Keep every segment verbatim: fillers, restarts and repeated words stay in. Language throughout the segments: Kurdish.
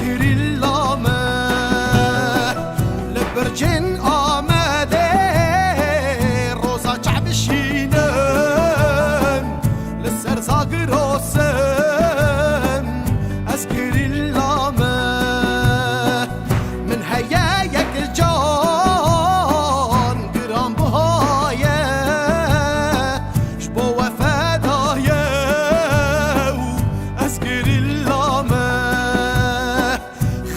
Gerîlla me li bircên Amedê roza çav dişînin, li ser Zagirosim ez gerîlla me. Min heye yek can giranbiha ye, ji bo we feda ye û ez gerîlla me.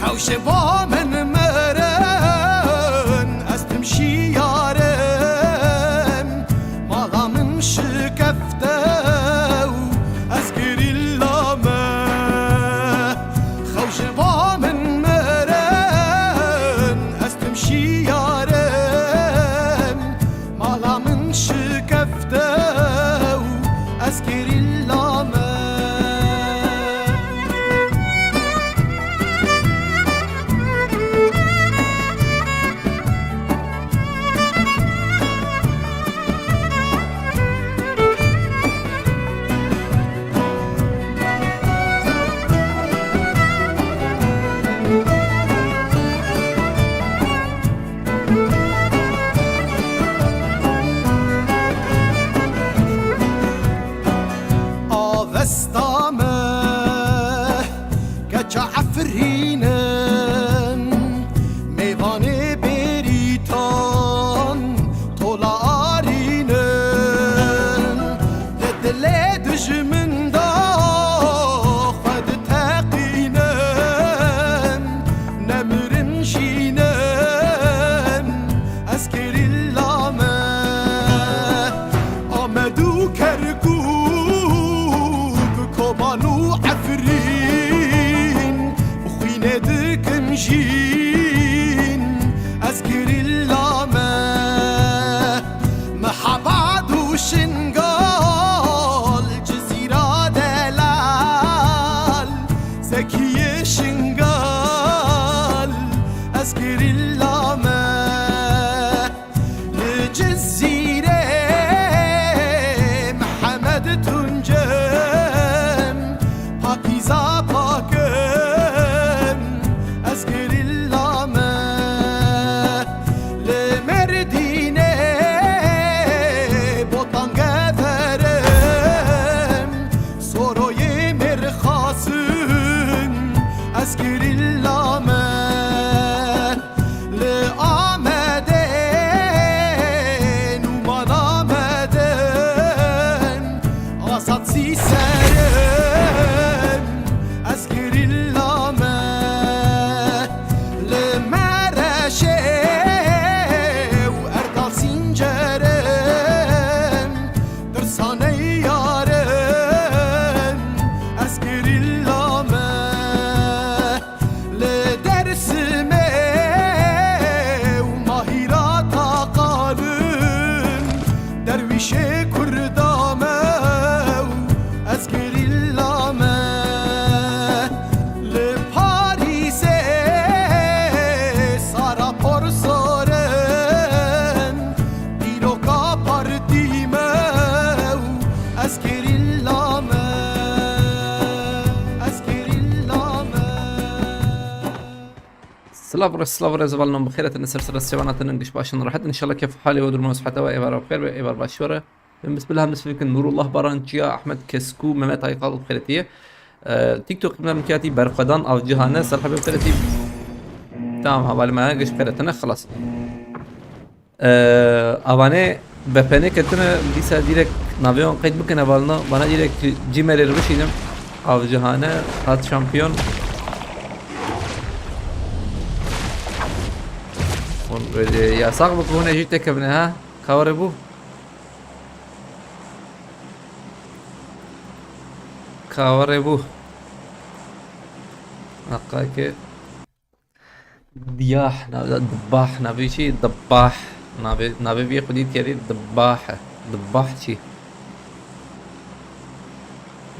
Xew ji bo min mirin, ez tim şiyar im, mala min şikefte û ez gerîlla me. Xew ji bo min mirin, ez tim şiyar im, mala min şikefte û ez gerîlla me. Avesta me keça Efrîn in, mêvanê bêrîtan tola arîn in. Di dilê dijmin de xwe diteqînim, nemirim jînim, ez gerîlla me. Amed û Kerkûk, Koban û Efrîn, bi xwînê dikim jîn, ez gerîlla me. Mehabad û Şingal, Cizîra delal, Zekiyê Şingal, ez gerîlla me. Li Cizîrê Mihemed Tuncim, Pakîza pakim, ez gerîlla me. Li Mêrdînê Botan Geverim, Soroyê Mêrxasin, ez gerîlla me. Li Amedê Nûman Amedin, Azad Sîserin, ez gerîlla me. Li Mereşê û Erdal Sincerin, Tirsaney yarim, ez gerîlla me. Li Dêrsimê û Mahîra Taqalin, derwîşê Kurda me û ez gerîlla me. Li Parîsê Sara Porsorin, dîroka partî me û ez gerîlla me, ez gerîlla me. Silav re, silav re, zivalnon bi xêr hatin, ser sera sêwana tinin, giş başin rahat. İnşallah kef halê we, duruma, siheta we êvar bi xêr be, êvar başî we re. Em bismillah, em bismillah bikin. Nurullah Barançiya, Ahmet Kesku, Mehmet Aykal bi xêretiye. Ee, TikTok, em kiyatî Berxwedan Avcihane, serhebê bi xêretî. Tamam, hevalê me giş bi xêretine, xelas. Ee, avanê B P N ketine, dîsa direkt navê wan qeyd bikin, hevalno, bana direkt Gmailê re bişînim. Avcihane, hat şampiyon. Hûn, e, yasax bû ku hûn ê jî tekevine, ha? Ka were bû. Ka were bû. Haqa ki. Diyah, navê, dibah, navê çi? Dibah. Navê, navê vê xwedî diyarî dibah e. Dibah çi?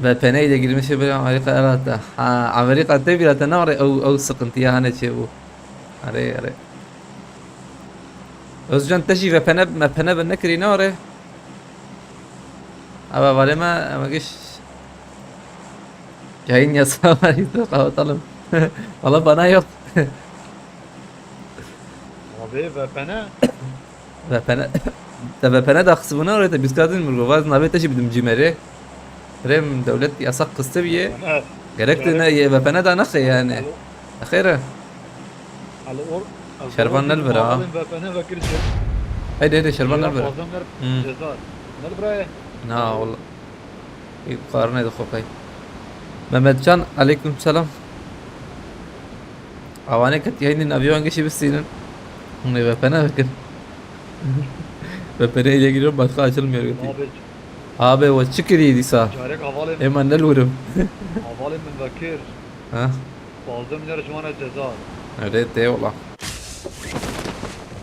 V P N'ê de girmişê bir Amerîka elata. Ha, Amerîka te birate ne were ew, ew sıkıntıya hane çê bû. Are, are. Özcan te jî V P N, M P N bi nekirî ne were? Ava vale me, eme giş. Yayın yasağı var, işte, kapatalım. Valla bana yok. Abi V P N. V P N. Te V P N daxisibûna orê te bîskadin mirgo. Vaz navê te jî bidim cîmerê. Rêm dewlet yasak qiste biye. Gerek te ne V P N da naxe yani. Alo. Xêr e. Alo, or-, Şervan Alo, nelvira. Avalên V P N vekir jî. Heydi, heydi, Şervan Şervan nelvira. Fazla ner Hmm. ceza. Nelvira ye. Na, wala. Qarine de xokay. Mehmetcan, aleyküm selam. Avane ket yayının aviyon geçi bistînin. Hûn ê V P N vekin. V P N ile giriyorum, başka açılmıyor götü. Abi. Abi, o çıkır yedi sa. Carek havalê Hemen ne lurum. Havalê min vekir. Ha? Fazla milyar ji wana ceza. Öyle de ola.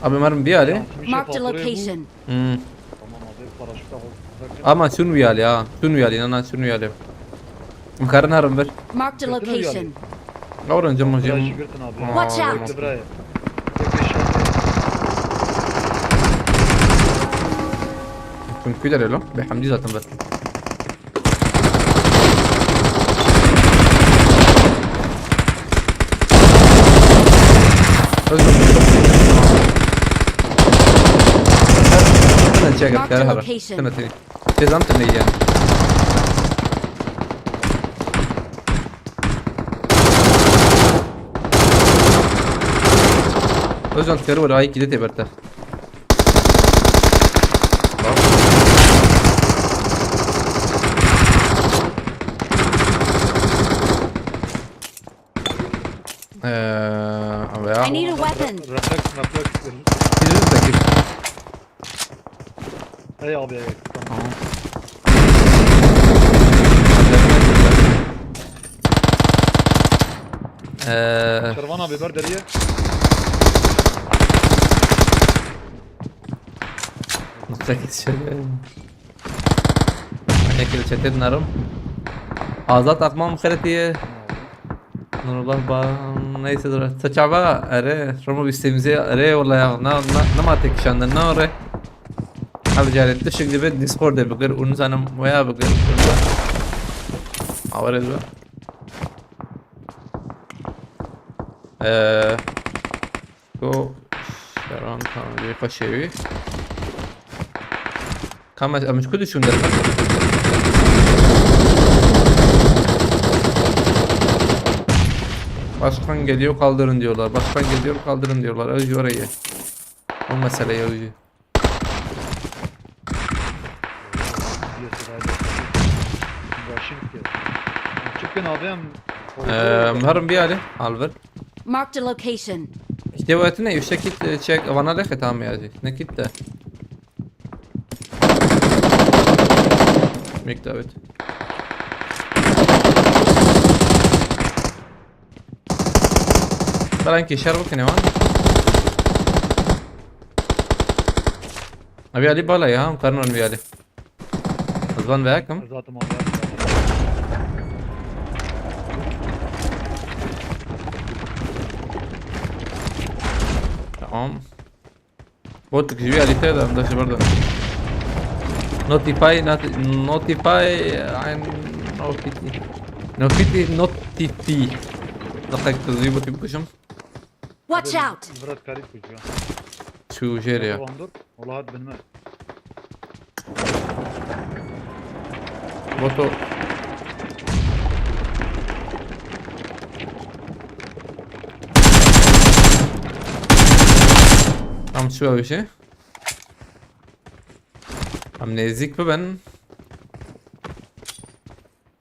Abi, mermi bir hali. Marked a location. Hmm. Tamam abi, paraşüt al. Ama şunu bir hali ha. Şunu bir hali, inan şunu bir hali. Mkarin harım bir. Marked a location. Orange mı? Watch out. Buraya. Çünkü de lo. Be Hamdi zaten ben. Özür dilerim. Hemen çek. Marked a location. Hemen seni. Cezam tırnağı yani. Özcan, teru var, ay, kide te berta. Eee, abi ya. I need a weapon. Refleks, refleks. Gideriz de gir. Ey abi, ey. Tamam. Tamam. Eee. Şervan abi, ber deriye. Nokta geçiyor. Ekil çete dinarım. Azat Akman xeretiye. Nurullah ba, neyse dur. Saçava, ere, Romo bistemize, ere, wala ya, na, na, na ma tek şanda, na ore. Abi caret, tu şimdi bir Discord de bakır, onu sana moya bakır. Avare dur. Eee, bu Şeran tamam, bir paşevi. Kam ez, em ji ku diçûn derve? Başkan geliyor, kaldırın diyorlar. Başkan geliyor, kaldırın diyorlar. Ew jî oraya. O mesele ew jî. Başlık ya. Çıkın abi, em. Ee, Muharrem bir hali. Alver. Marked a location. İşte bu etine, işte kit, e, çek, vana leke tamam ya. Ne kit de. Bekle, evet. Falan ki şer bakın hemen. Abi Ali bala ya, karın abi Ali. Zvan ve yakın. Zaten abi. Tamam. Botuk ji wî alî te de em de ji ber de. Notify, noti-, notify, ein, notify. Notify, notify. Deqek tu zî botik bikujim. Watch out! Murat karî kujiya. Çû jêr ya. Tamam dur. Ola hat binme. Boto. Tam şu bir şey. Em nêzîk bibin.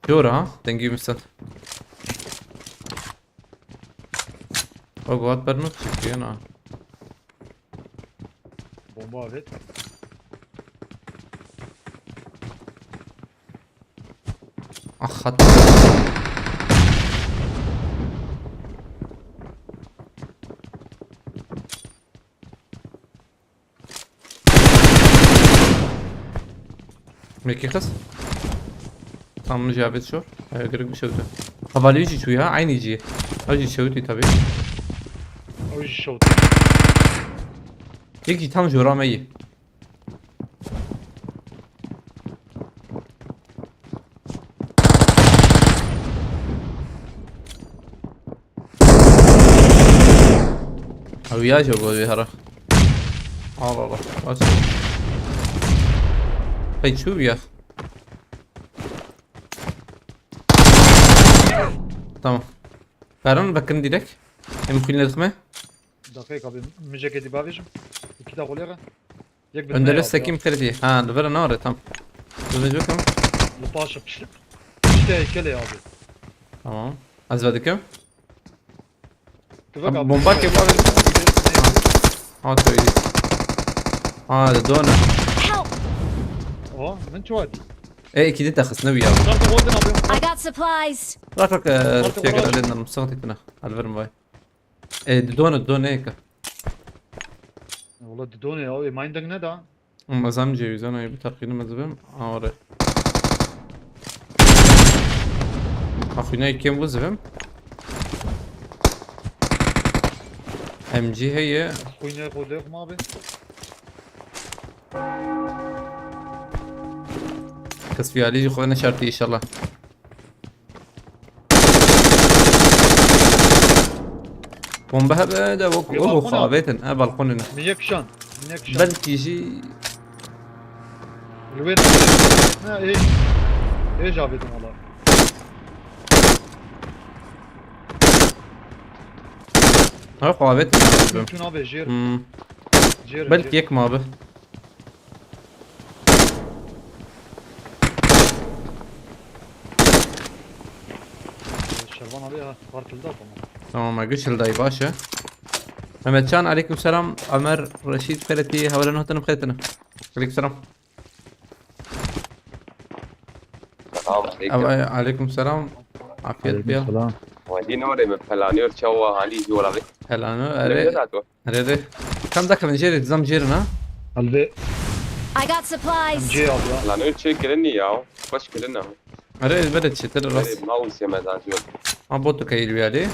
Jor ha, dengî misin? O guhat bermek çekiyor ha. Bomba evet. Ah, hat. Mekî qis. Tam min jî avêt şor. Ew gerek bişewite. Hevalî jî çû ya, eynî jî. Ew jî şewitî tabii. Ew jî şewitî. Yek jî tam jora me yî. Ew ya jî bo wê here. Allah Allah. Baş. Hey, çû ya. Tamam. Karan bakın direkt. Em xwîn dixme. Daqiqek abi, mijekê dî bavêjim. Îkî da xulê re. Yek bi Önder'e me ya, sekim ya. Kredî. Ha, li vir nare tam. Dibê jokim. Li paşa pişt. Piştê heykelê abi. Tamam. Ez vedikim. Kıvak abi. Bomba ke var. Ha, söyle. Ha, de dona. Help! O, min çuwa dî. E, ikî de texisne bir ya. Sartı golden abi. I got supplies. Bırak bak, e, Sartı şey, golden. Dedim, sıkıntı etme. Alverim vay. E, didone, didone eka. Valla didone ya, e, minding ne da? Ama zam cevizan ayı bir takıyını mı zıvım? Ağrı. Akıyına ikiye bu zıvım. M G heye. Kuyne kodek mi abi? Kız fiyali yukarı şartı inşallah. Bombe hebe de wek, wek xwe avêtin. Ha, balkonê ne. Min yek şan. Min yek şan. Belkî jî. Li wê ne? Ne, ê. Ê ji avêtin wala. Ha, xwe avêtin. Çûn abi, jêr. Hmm. Jêr, belkî jêr. Yek mi abi? Şervan abi ya, var kilda tamam. Tamam, me güç hildayî, baş e. Mehmetcan, aleyküm selam. Ömer, Reşîd, Xêretî, hevalên hatin xêretine. Aleyküm selam. Selam aleyküm. Aleyküm selam. Afiyet biya. Aleyküm selam. Wadî norê min pelanyor çawa halî jî wala bê. Pelanyor, erê. Erê, erê. Kam dakika ben jêrê, dizam jêrin ha? Alve. I got supplies. M C abla. Lan öyle şey kirin ya. Baş kirin ha. Erê, elbette çetir rast. Erê, mouse yemez acıyor. Ha, botu kayıl bir hali.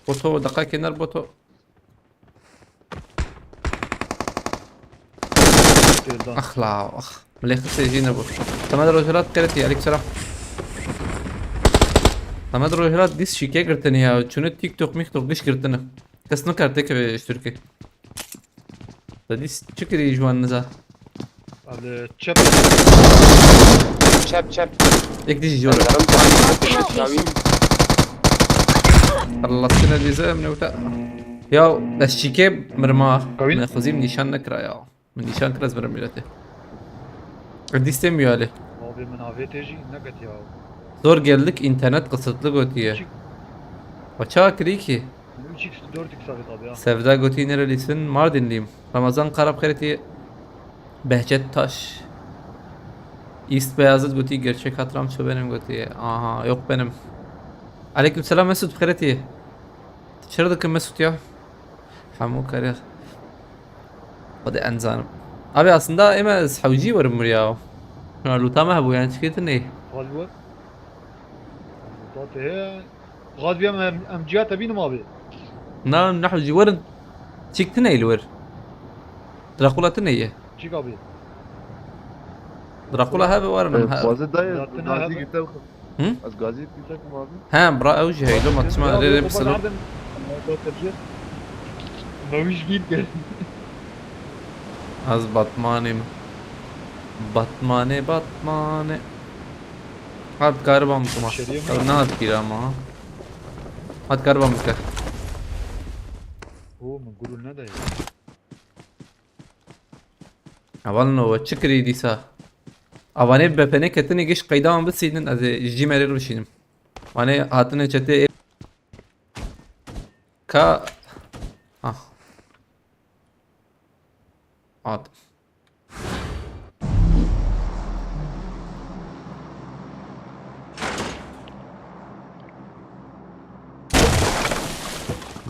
Boto, dakika kenar boto. Ax la, ax. Milê xistê jî nebû. Temed Rojhilat Xêretî, aleyküm selam. Temed Rojhilat dîs şîkê girtine ya. Çûne TikTok, miktok giş girtine. Kes nikar têkeve ji Tirkî. Te dîs çi kirî ji wan niza? Abi, çep. Çep, çep. Yek dijî jor. Yarım saat geçti abi. Allah'ın elinize emne uta. Ya, ez şîkê mirma. Kawîn? Me xwezîm nîşan nekira ya. Min nîşan kir ez mirim mîletê. Dîstê mi yalê? Abi min avêtê jî neket ya. Zor geldik, internet kısıtlı gotiye. Çi? Wa çawa kirî ki? Üç x, dört x avêt abi ya. Sevda gotî nerelisin? Mardinliyim. Ramazan Karap Xêretî. Behçet Taş. East Beyazıt gotî, gerçek hatıram ço benim gotî. Aha, yok benim. Aleyküm selam Mesut Xêretî. Çira dikim Mesut ya? Hemû karê. Xwedê enzanim. Abi aslında eme ez hewcî werim mir ya. Ya lûta me hebû yani çikê tu ney? Halwet. Lûta te he. Xwaz biyam em, em ciya te bînim abi. Na, ne hewcî werin. Çik tu ney li wir? Drakula tu ney ye? Çik abi? Drakula hebe werin. Xwaze dayê. Gazî girte. Hı? Ez gazî pîtek mi abi? He, bra ew jî heylo, ma çima rê rê bisilo. Mewîş gîr gel. Ez Batmanê me. Batmanê, Batmanê. Hat kariban bikima. Ew nehat kîra ma. Hat kariban bike. O, min gurul nedayê. Hevalno, we çi kirî dîsa? Avanê B P N ketinê giş qeyda wan bisînin, ez ê ji cîmerê re bişînim. Wanê hatine çetê ê-, ka, ah. Hat.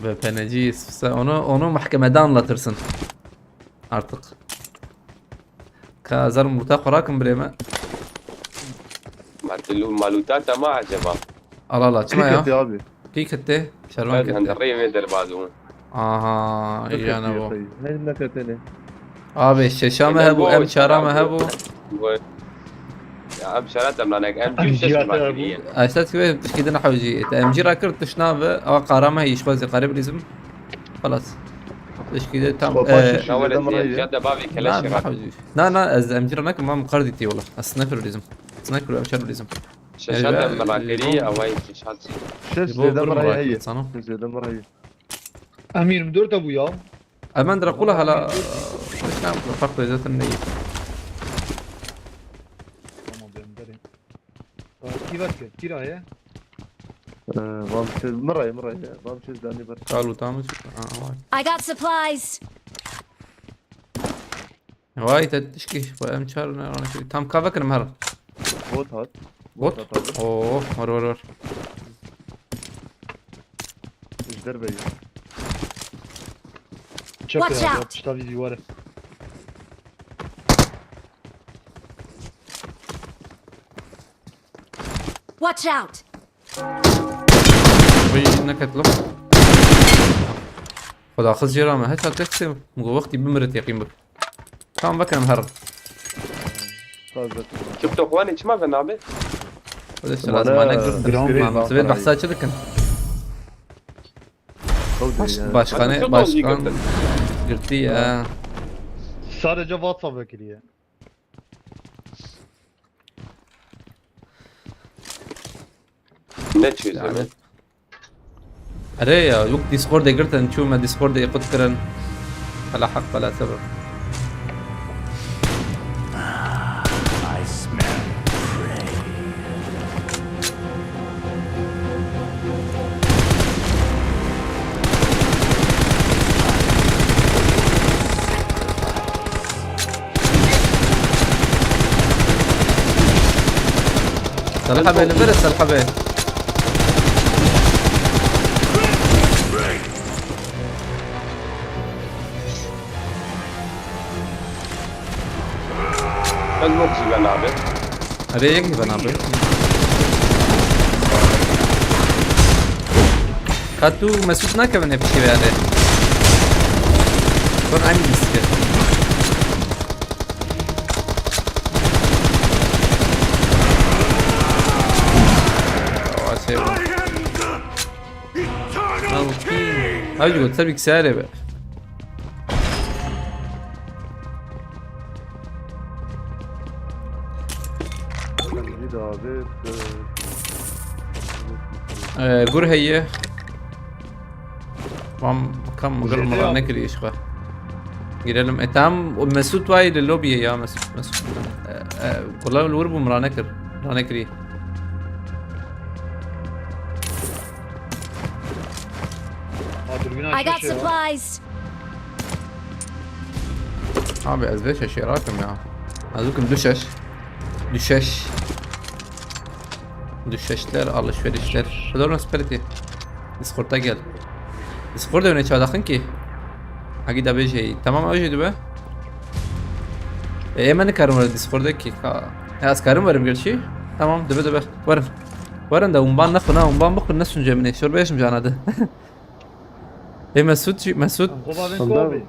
B P N ci, onu, onu mahkemede anlatırsın. Artık. Ka zarım murta xorakim birê me. Maluta te ma acaba? Ala ala, çima ya? Kî kete abi? Kî kete? Şervan kete. Rê vê derbazû. Aha, iyana bu. Hên neketene. Abi, şeşa me hebû, em çara me hebû. Em şeref demlanek, em M G jî şeş ya te bû. Makiliye. Esas ki tişkî din hewcî. Te M G rakir tiş nabe, ama qarama hî, ji xwe zî qarê bilîzim. Xelas. Tişkî de tam, Xwe paş e, şişe Nawale deme zî rayê. M G de bavê Na, keleşê na rak. hewcî. Na, na, ez M G ra nakim, mam qar dîtî wala. Ez sniper bilîzim. Sniper em şer bilîzim. Şeşat Eve, em rakiriye, limon. Away şeşat. Şeş Limon zêde bir mi rayê rakir heye. Sana. Şeş zêde mi rayê. M yirmi dört de bu ya. Hemen Dracula hala. Hiç ne yapıyor? Farklı özetim değil. Tamam, ben derim. Aa, kî var ki? Kî raye? Ee, Vam şey, mi rayê, mi rayê. Vam şey, dani ber. Kalu tamız. Aa, var. I got supplies. Vay, te tişkî, vay, em çar ne, ne, tam ka vekirim her. Bot hat. Bot? Bot hat abi. Oo, var, var, var. Ejder Bey. Çek Watch ya, out! Çita bir duvara. Watch out! Vay, ne katılım. Xweda xiz jê re me. Heta tek sê, min got wextî bimire teqîm bik. Tamam, vekirim herin. Fazla. Çi to xwanê çima ve nabe? Xwedê Bana lazimane girtin. Ground Tamam, bak, sibê bana. Behsa çi dikin? Ew de Baş-, yani. Başkanı, Hadi, çok başkan oldu girdi ya. Sadece WhatsApp vekiliye. Ne çözüme? Yani. Erê ya, yok Discordê girtin, çû me Discordê qut kirin. Bela heq, bela sebir. I smell prey. Salih abi, elim verin Salih abi. Ez wek jî ben abi. Erê, yek jî ben abi. Ka tu Mesut nakevin hep şey yani. Son aynı riske. Aa, şey bu. Eternal King! Hadi götür bilgisayarı be. Bir daha bir, e, Ee, gur heye. Tam kam gur Girdi mira ya. Nekiriye işte. Girelim. E tamam, o Mesut var ya, lobiye ya Mesut. Mesut. Ee, e, kolay olur bu mira nekir. Mira nekiriye. Ha, dürbün I got açmış ya. Supplies. Abi ez beş şaşırakim ya. Ez bakayım düşeş. Düşeş. Düşeşler, alışverişler. Şöyle nasıl peleti? Discord'a gel. Discord'a ne çağdakın ki? Hagi da beje. Tamam, öyle be. E, hemen karım var Discord'da ki. Ha. Ya, az karım varım gerçi. Tamam, döbe döbe. Varım. Varın da umban ne kına, umban bakın ne sunce mi ne? Şor beşim canadı. Ê Mesûd jî, Mesûd. Em xwe bavên Sonda- ku abi?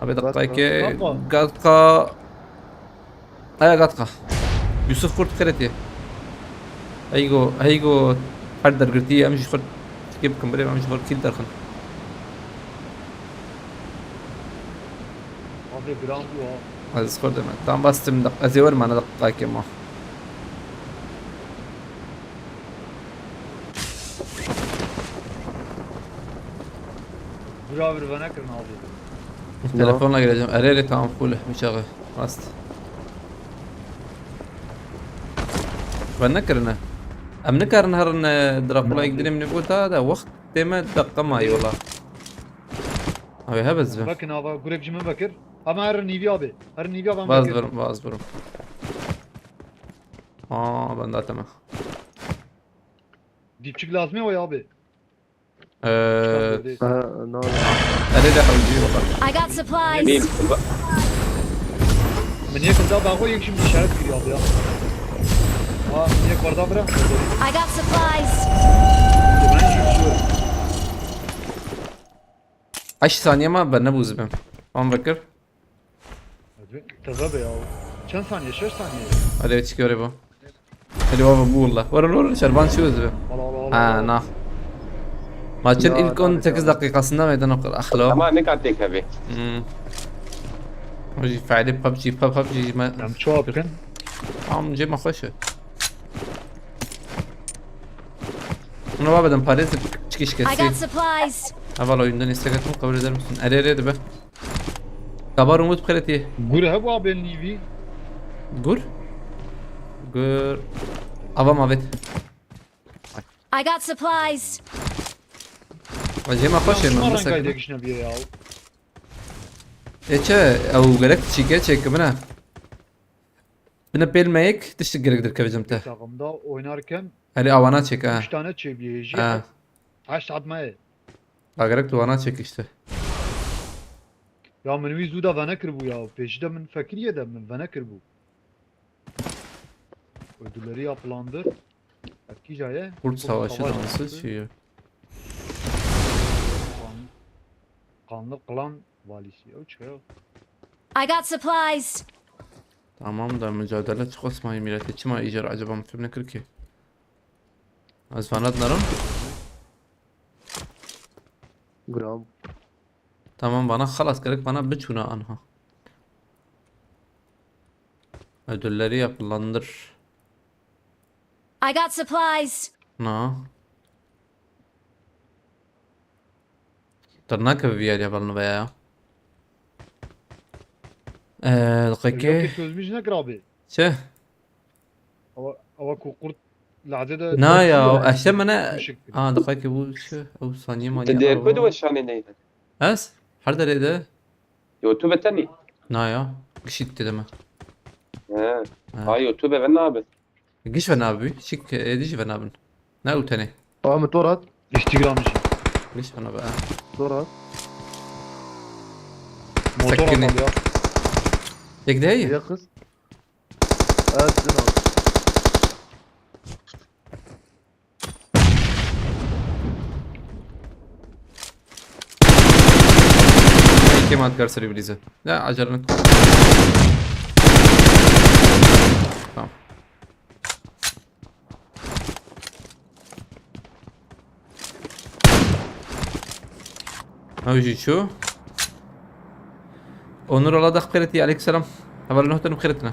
Abi, Gatka. Gatka. Gatka. Aya Gatka. Yusuf Kurt xêretiye. Heygo, heygo her dergirtiye, em jî xwe fikir bikin, birê em jî xwe kîl derxin. Abi, giran bû ha. Ez xwe deme. Tam bastim da, ez ê werim ana daqiqakê ma. Bira vir venekirin abi. Telefonla gireceğim. Erê, erê, tamam, full. Bir çağı. Rast. Venekirine. Em nikarin herin, e, Dracula ilk dilim ne bu da, da wextê me dakika ma yola. Abi, hebez be. Bakın abi, gurek ji min vekir. Ama her nîvî abi. Her nîvî abi, em Vaz vekir. Verim, vaz verim. Aa, ben de atama. Dipçik lazım ya abi. Ee, Çıkar dedi. Ha, no, no. Erê de hewcî wala. I got supplies. Min yek da baxo, yek şimdi işaret giriyor abi ya. Ha, min yek barda bırak. I got supplies. Ben şimdi şu Heşt saniye ma ber nebû zibim. Wan vekir. Teze be ya. Çend saniye? Şeş saniye. Hadi çıkıyor bu. Hadi baba bu valla. Var olur şerban şu özü. Allah Allah Allah. Ha, Allah. Nah. Maçın ilk on sekiz dakikasında meydan okur. Ahlo. Ama ne kadar tek abi. Hmm. O jî fe'lî pubg, pub-, pubg me. Em çawa bikin? Tamam, cema xweş e. Bunu baba dem parêz çıkış I got kesî. Supplies. Heval oyundan istek ettim, kabul eder misin? Ere ere de be. Kabar Umut Kırıtı. Gur hebû abê nîvî. Gur? Gur. Ava mavet. I got supplies. Acema xweş ê min, mesela. Ê çi, ew gerek çîke çêkimine. Bine pêl meyek, tiştik gerek derkeve cem te. Takımda oynarken. Hele avana çek ha. Üç tane çêbiyê jî. Ha. Heşt saat me. Ha, gerek tu vana çek işte. Ya min wî zû de venekiribû ya. Pêşî de min fekiriye de min venekiribû. Ödülleri yapılandır. Kîja ye? Kurt Savaşı dansı şey. Kan-, Kanlı Klan valisi. O çıkıyor. I got supplies. Tamam da mücadele çıkmasmayı millete. Çima icar acaba mı film ne kırk ki? Az fanat naram. Bravo. Tamam, bana halas gerek, bana biçuna anha. Ödülleri yapılandır. I got supplies. Na. Tırnak gibi bir yer yapalım be ya. Ee, dakika. Yok, çözmüş ne abi? Şey. Ama, ama ku-, kurt lade de na ya, işte mene. Aa, dakika bu şey, o saniye mani. Te de ku de şanê neydi? Ez? Her derede. YouTube tenî? Na ya. Gişî dide me. He. Ha. Ha, YouTube ve nabe. Giş ve nabi. Çik, e, dij ve nabin. Ne u tenê? Aa, motor at. Instagram jî. Giş ve nabi. Motor at. Motor at ya. Yek de heye? Ya kız. Evet, dün al. Kim at garseri bilize. Ya, acele. Tamam. Ew jî çû. Onur, Allah da xêretî, aleykum selam. Heval nuh tenim xêretine.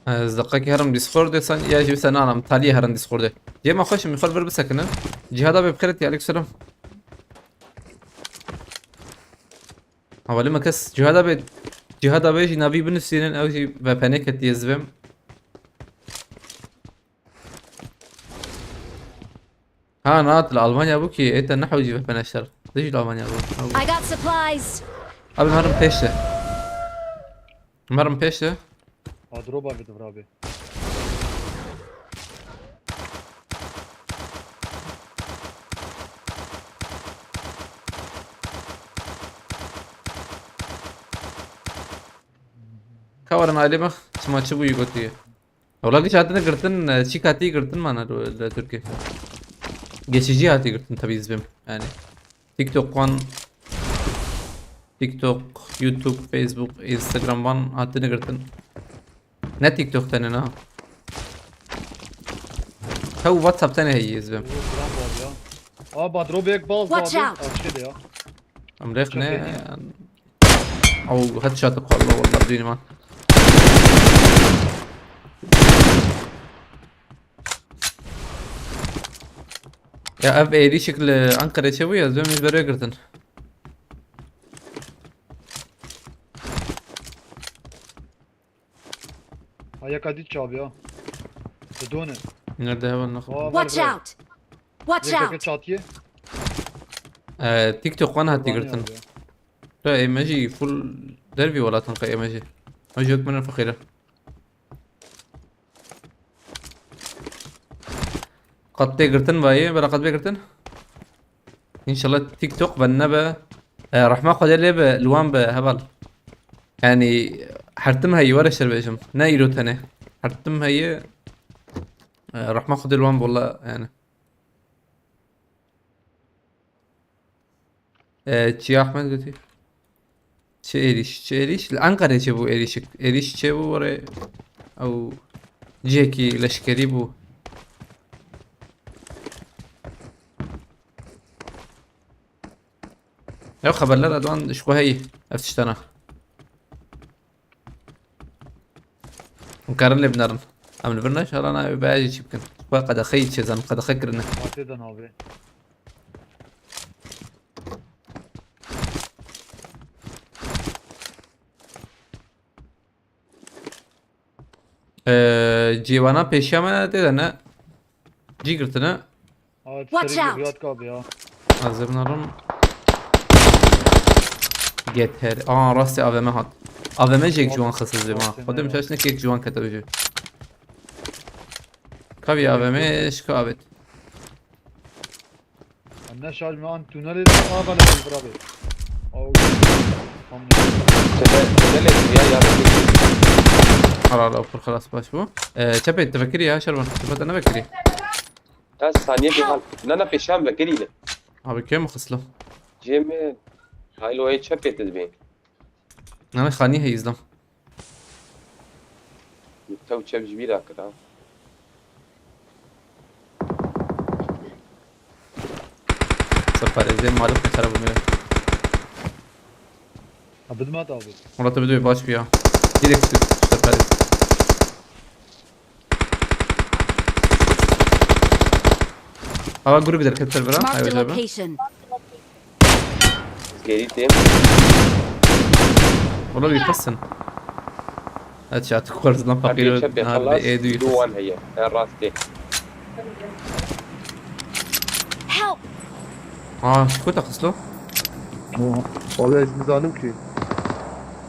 Ez deqekî herim Discordê, sen ya jî sen anam taliyê herin Discordê. Cema xweş, min xwe vir bisekinin. Cihada be bixêret ya, aleykum selam. Hevalê me kes Cihada be, Cihada be jî navî binusînin, ew jî V P N ketiye zivêm. Ha, na, li Almanya bû ki, ê te nehewcî ve peneşer. Dij li Almanya bû. I got supplies. Abi, merim pêşte. Merim pêşte. Ha, drop abi, dur abi. Kawarin aileme, çima çi bû gotiye. Wala giş hatine girtin, e, çîk hatî girtin mana li, li Tirkiyê. Geçici hatî girtin tabii izbim yani. TikTok wan, TikTok, YouTube, Facebook, Instagram wan hatine girtin. Ne TikTok tenê na. Hew WhatsApp tenê heyî izbim. Aa, badro bek bal. Watch out. Açık ya. Em rêx ne. Ew headshot xwe, Allah, wallah, dînî man. Ya ev êrîşik li Ankarayê çêbû ya, ez bêm ji ber wê girtin. Ha, yeka dît çaviya. Didone. Nerede heval naxwe? Aa, watch out! Watch out! Yekeke çatiye. Ee, TikTok wan hatî girtin. Te ê me jî full dervî welatin qey ê me jî. Ew jî wek min in feqîr in. Qet tê girtin vayê, bela qet bê girtin. Înşallah TikTok ve nebe. E, rehma Xwedê lê be, li wan be, heval. Yani, her tim heyî, were şer bêjim. Ne îro tenê. Her tim heyî, e, rehma Xwedê li wan be, wala, yani. E, çi Ahmet gotî? Çi êrîş, çi êrîş? Li Enqerê çêbû êrîşik. Êrîş çêbû, were ew cihekî leşkerî bû. Ew xeberler edwan ji xwe heyî ev tiştana. Hûn karin lê binerin. Em li vir ne, inşallah navê baya jî çî bikin. Xwe qedexeyî çêzan, qedexe kirine. Hatê de navê. Ee, cîwana pêşiya me tê de ne. Cî girtine. Aa, Watch serî out! Riyad abi ya. Ez ê binarim. Getir. Aa, rastê A V M hat. A V M jek ji wan xisiz bê ma. Rastê Xwedê ne. Min şaş nekek ji wan kete jî. Kavî A V M şika avêt. Em ne şaş me an tunelê de ava le bira bê. Aw. Tam ne. Tünel, tünelê ya, ya. Ara, ara, pir xelas baş bû. Ee, çepê tefekirî ya, Şervan. Çepê te nevekirî. Ez saniye bir hal. Na, na, pêşan vekirî le. Abi, kêm xislo? Cê min. Haylo, ê çepê te dibê. Nane xanî heyî izlam. Tew çep ji bîra kira. Separêzê malik xera bû. Ha, bidmat abi. Murat abi diyor baş bir ya. Direkt separêz. Ava grubu derket ser bira. Marked a location. Geri têm. Ola bir pasın. Aç ya, tu kuarz lan fakir. Çepê xelas, e, du wan heye. Her rastê. Help! Ha, şu kota xislo? Wala ez nizanim ki.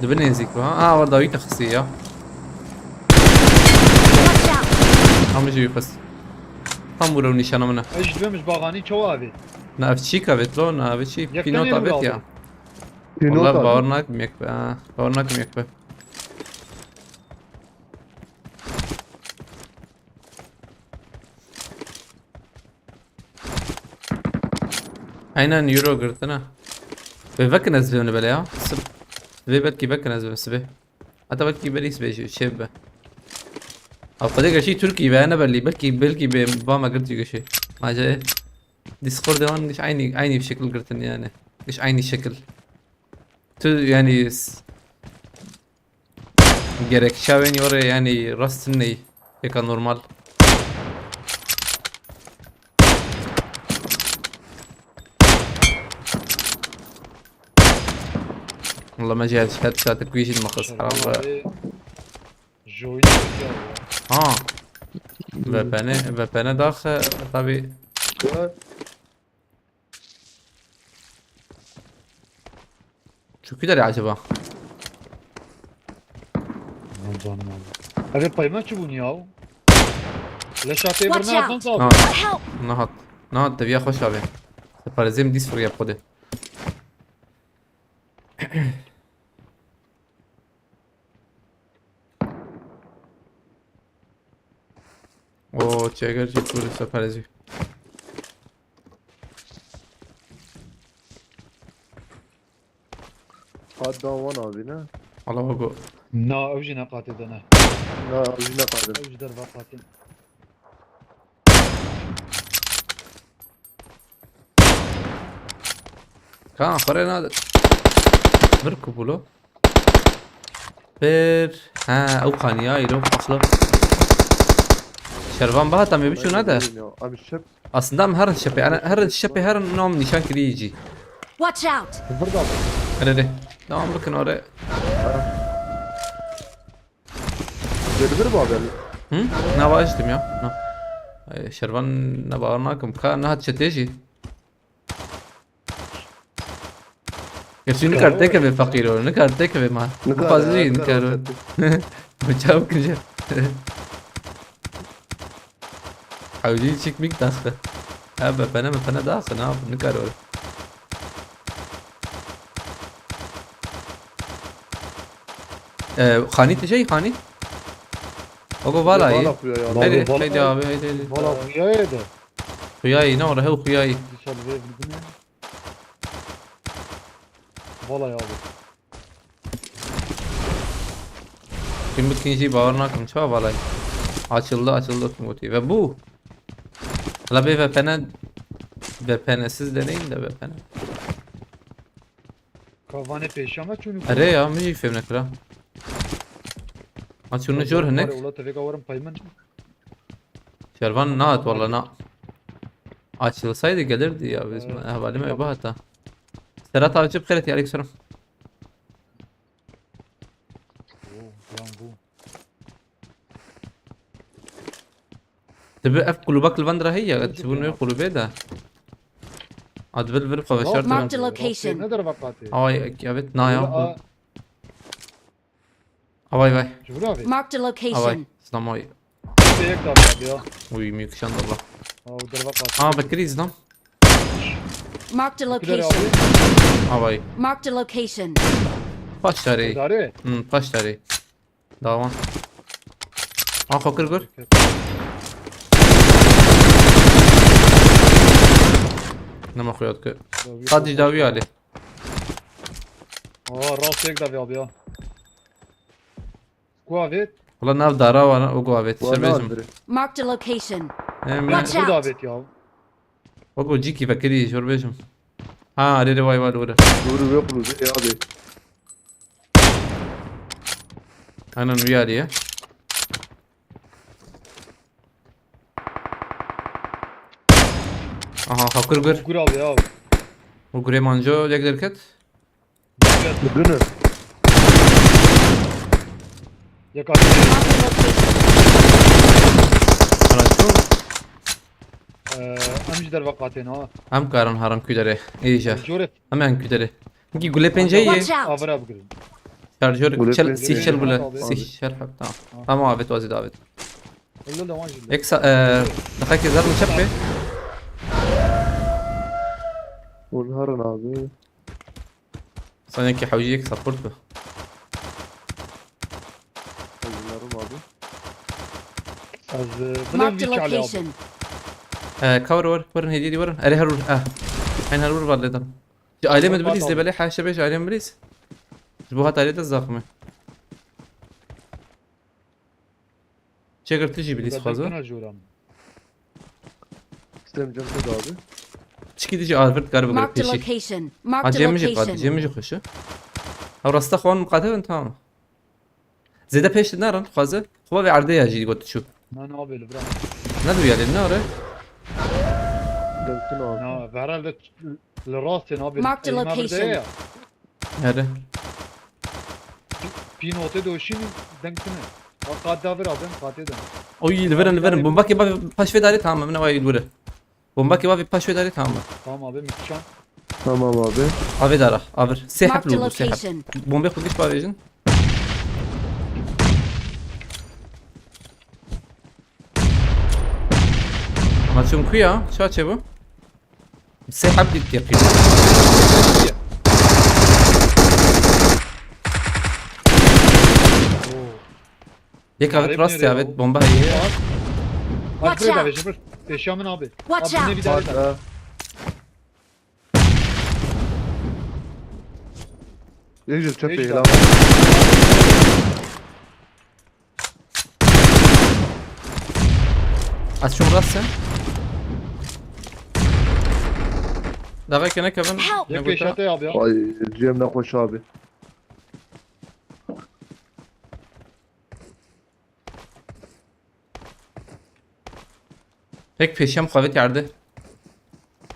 Dibi nêzik ha. Ha, var dawî te xistî ya. Watch out! Tam jî wî xist. Tam wilo nîşana min e. Ez ji dibê min ji baxanî çawa avê? Na ev çîk avêt lo, na ev çî pînot avêt ya. Pînot avêt. Wala bawer nakim yek be, ha. Bawer nakim yek be. Aynen, euro girtine. Ve vekin ez bibim bele ya. Sib-, ve belkî vekin ez bibim sibê. Hatta belkî belî sibê jî çê bibe. Ev xwedê geşî Tirkî ve ne belî. Belkî, belkî bê va me girt jî geşî. Mace Discordê wan giş aynî, aynî bir şekil girtin yani. Giş aynî şekil. Tu yani s-, Gerek çavên were yani rast ney. Yeka normal. Wala me jî headshot wî jî dime xist herhalde. Joyun çekiyor ya. Ha. V P N, V P N dax, e, tabi. Ya. Çöküler acaba? Aman canım abi. Eve payma çi bun ya? Leşatê bir ne yaptın abi? Ha. Help! Nahat. Nahat, deviya hoş abi. Separezim dis fırıya pode. O çeker jî pûr separezî. Hat da wan avî ne? Allah go. Na, ew jî ne qatê de ne. Na, ew jî ne qatê. Ew ji derva qatê. Ka, xwere na. Bir kubulo. Bir. Ha, ew qaniya îro, aslo. Şervan baha tam ê biçû nade. Abi şep. Aslında em herin şepê, herin şepê, herin nam nîşan kirî jî. Watch out! Burada. Hele de. Devam bikin oraya. Gelibir mi abi? Hı? Ne var işte ya? Ne? Ay, Şervan ne var, ne kim? Ka ne hat çetê jî? Gerçi nikar tekeve fakir o, nikar tekeve ma. Nikar, nikar. Bu fazla değil, nikar. Bıçağı kıracak. Hewcî çik mik daxi. Ha, bepene, bepene daxi, ne yapın, ne karar. Ee, Xanî tişey, Xanî? Ogo vala iyi. Vala xuya ya. Hadi, Vala, vala. Hadi abi, hadi, hadi. Vala xuya ya da. Xuyayî, ne ora, hew xuyayî. Dışarı verebildim ya. Vala ya abi. Kim bu ikinci bawer nakim, çawa valay. Açıldı, açıldı kim gotiye. Ve bu. La bir V P N, V P N'siz deneyin de V P N. Kavanê pêşiya me çûn û Erê ya, min jî fêm nekira. Ha, çûn jor hinek. Wala tevêka werin pey min. Şervan nahat wala na. Açılsaydı gelirdi ya, biz Evet, hevalime tamam. Bahata. Serhat Avcı, bixêret ya, aleyküm selam. Oo, yan bu. Dibi ev kulübak li van dira heye, Kulübak tu bunu ya. Kulübe de. Adbil vir xwe veşart Marked a location. Ne der vakati? Ay, evet, na ya. Aa. Avay vay. Cumhur abi. Marked a location. Avay. Slam oy. Bir yek daha abi ya. Uy, mükşen Allah. Aa, der vakati. Aa, Bekir izlam. Marked a Bekir location. Abi. Avay. Marked a location. Paş tarihi. Dare. Hmm, paş tarihi. Dawan. Aa, xwe kir gur. Nema xwe yad kir. Dawî Sadî xwe dawî alê. Aa, rast yek dawî abi ya. Ku avêt? Wala nav dara wana, o ku avêt. Wana Şer bêjim. Andri. Marked a location. Em, Watch Bu da out! Avêt ya. Wek o cîkî vekirî, jor bêjim. Ha, arê rê vay vay lore. Doğru ve kulu, e abi. Aynen uyarı ya. Aha, hakur gur. Gur abi ya. O gure manco, yek derket. Dönün. Yek atı. Araç bu. Ee, em ji derve qatên ha. Em karan haram kudere. İyice. Jore. Hemen kudere. Ki gule penceyi. Watch out! Avra bugün. Şarjör Gule çel, penceyi. Si çel gule. Abi. Si çel hep tamam. Ha. Tamam abi, tuvazi davet. Öyle de var şimdi. Ek sa-, e, daha ki zarın çep be. Onların abi. Sanki hewciyek support bu. Hazırlarım abi. Az, e, Marked a location. E, cover var. Varın hediye var. Ere harur. Ah. Aynı harur var dedim. Aile mi biliz de böyle haşa beş aile mi biliz? Bu hat aile de zahmi. Çeker tiji biliz fazla. İstem cem kod abi. Çiki diji Alfred garbi garip peşi. Marked a location. Marked a location. Acemi jik, acemi jik hoşu. Ha, rasta xwan muqate ben tamam. Zêde pêş narin, dixwaze. Xwe ve erdê ya jî got çû. Na, na, abi, li vir a. Ne duyarê, ne are? Dewtin abi. Na, ve herhalde li rastê nabe. Marked a location. Here. Pî notê doşînî deng tine. Bak, qat da vir a, ben qatê de. Oy, li verin, li verin. Bomba ke bavê paş vê darê tamam, min awayî li vir e. Bomba ke bavê paş vê darê tamam. Tamam abi, mükşan. Tamam abi. Avê dara, avir. Sê heb Marked a logo, sê heb. Location. Bombê xwe giş bavêjin. Maçım kuya, ça çe bu? Sê heb dît yaqî. Yek avêt rast ya, avêt bomba heye. Watch out! Bak, şuraya da ver, şuraya. Peşiya min abi. Watch out! Abi, ne bir daha. Yek jî çepê hêla. Ez çûm rast e. Daxeke nekevin. Help! Yek pêşate abi ya. Ay, cem ne hoş abi. Pek peşem xwe vekerde.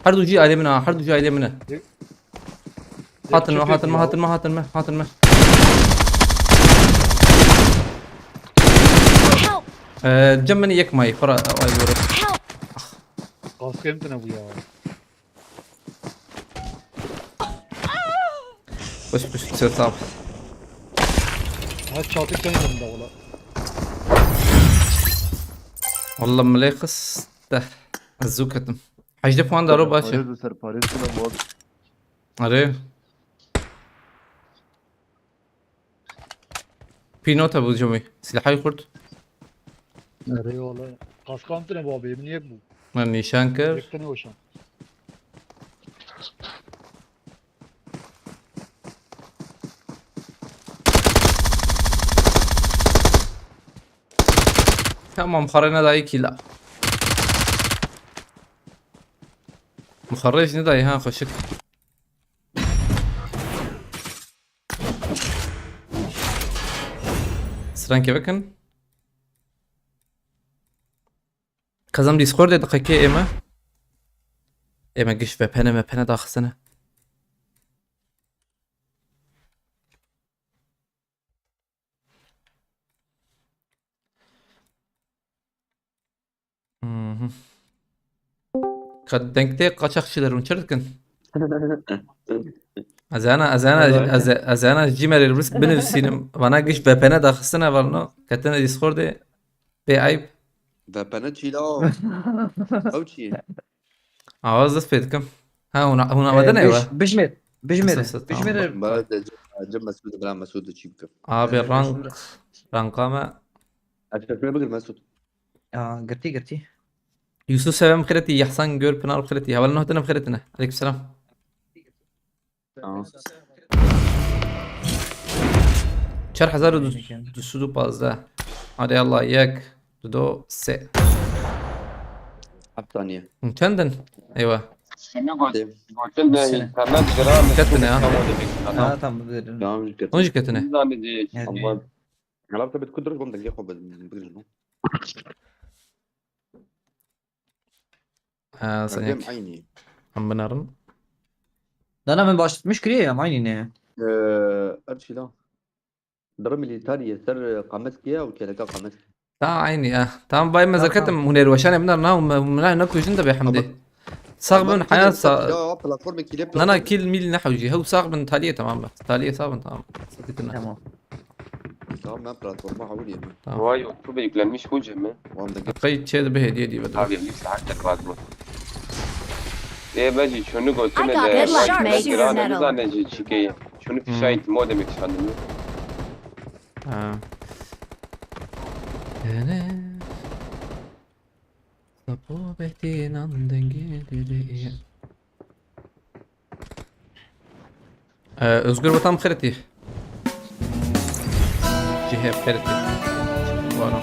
Her du cî ailê min a, her du cî ailê min e. Ye-, Hatin me, yek hatin me, çekil hatin me, hatin me, hatin me. Help! Ee, cem min yek mayî, xora ay vore. Help! Kaskê min tine bû ya. Baş baş ser sağ. Ha, çatık sen yanında ola. Wallah milê xist. Te, ez zû ketim. Hejdeh puan daro baş e. Parêz û serparêz kilo bol. Erê. Pînota bû cemî. Silahayê xurt. Erê wala. Kaskam tine bû abi, min yek bû. Min nîşan kir. Yek tine weşan. Tamam, xwarê nedayî kîla. Mixwarê jî nedayî ha, xweşik. Sirengê bikin. Qezem Discordê diqekê ême. Ême giş V P N, V P N daxistine. Mhm. Ka dengtê qaçaxçî derûn çi dikin? Ez ana, ez ana, ez, ez ana Gmailê binivîsînim. Vana giş V P N daxistine varno. Ketine Discordê. Bê eyb. V P N çî la? Ew çi ye? Awaz dest pê dikim. Ha, hûn, hûn amade ne wa? Bijmêr. Bijmêr. Tamam. Bijmêr. Ba, de, de, Mesûd, bira Mesûd çî bikim. Abi, rank, ranka me. Aşağı şöyle bir Mesûd. Aa, girtî, girtî. Yusuf Sevem xêretî, Yahsan Gör Pınar xêretî. Heval nuh tine xêretine. Aleykümselam. Tamam. Çar hezar û du yüz pazdeh. Hadi Allah, yek, du, sê. Heft saniye. Çendin? Eyvah. Seni gö-, Dem. Götün de internet giran. Ketine ya. Tamam, demek ki. Ha, tamam, bu verin. Tamam, dikkat. Onu jî ketine. Biz zannedeceğiz. Evet. Ama Helal tabii, ku dirij bom dengê xwe bi-, bigrin. Ha, Erdem senek. Aynı. Em binarin. Dana min başlatmış kiriye ya, aynı ne? Ee, Erçila. Dara milîtarî ye ser qames kiye û keleka qames. Ta aynı ya. Tamam, vay, mezeketim, hûn ê weşanê min na, hûn me, hûn me nekujin de be hemdê. Sax bin, heyat sa-, ya, platformê kîlê, nana platformê. Kil mil ne hewcî. Hew sax bin, taliyê tamam be. Taliyê sax bin, tamam. Sıkıntı ne? Tamam. Tamam, ben platforma hawliyim. Tamam. Vay, YouTube yüklenmiş bu cemi. Tamam da. Kayıt çeydi, bir hediye diye verdim. Abi, bir saat de kaldı. E, bence şunu götüne de. I got headshot, mate. Şunu fişayt modemi sandım. Ha. Sapû behtînan dengê dilê. Ee, Özgür Vatan xêretî. Cihê xêretî. Wano.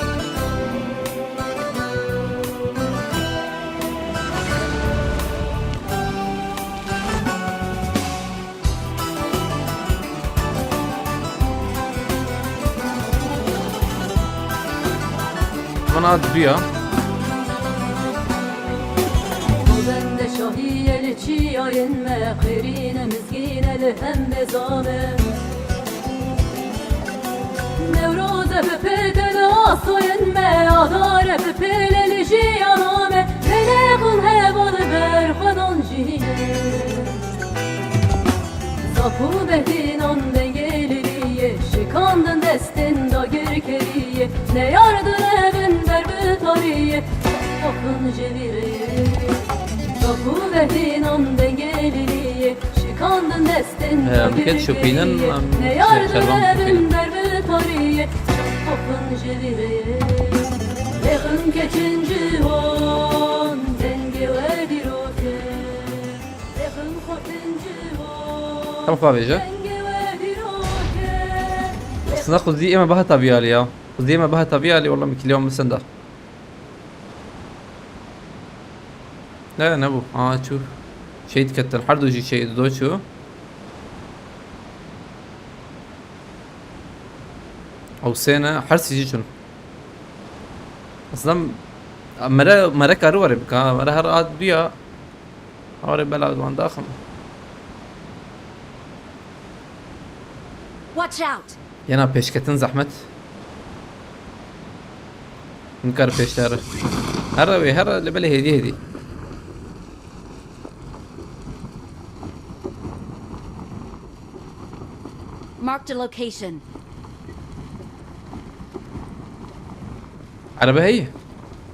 Bana at duya. Bende şahiyeli çiyayın me, xêrîne mizgîne li hem bezame. Newroze bi pêkele asoyên me, adare bi pêlelî jiyana me, pêlexin heval ber xwedan jî. Zap û behînan dengê lîliyê, şikandin destên dagirkeriyê, neyar direvin ber bi tariyê, axin ji vî rê. Zap û behînan dengê lîliyê, şikandin destên dagirkeriyê, neyar direvin ber bi tariyê, axin ji vî rê. Lêxin keçin ciwan, dengê we dîrok e. Em xwe avêje. Aslında xwezî ême biha tabî alî ya. Xwezî ême biha tabî alî, wela min kiliyan min senda. Ne, ne bû. Aa, çû. Şehîd ketin. Her du jî şehîd do çû. Ew sê ne. Her sî jî çûn. Aslında mere, mere karu were bika. Mere her ad duya. Hawrê bela wan daxim. Watch out! Yena pêşketin zehmet. Nikar pêşdere. Here wê, here li belê hêdî hêdî. Marked a location. Erebe heyî?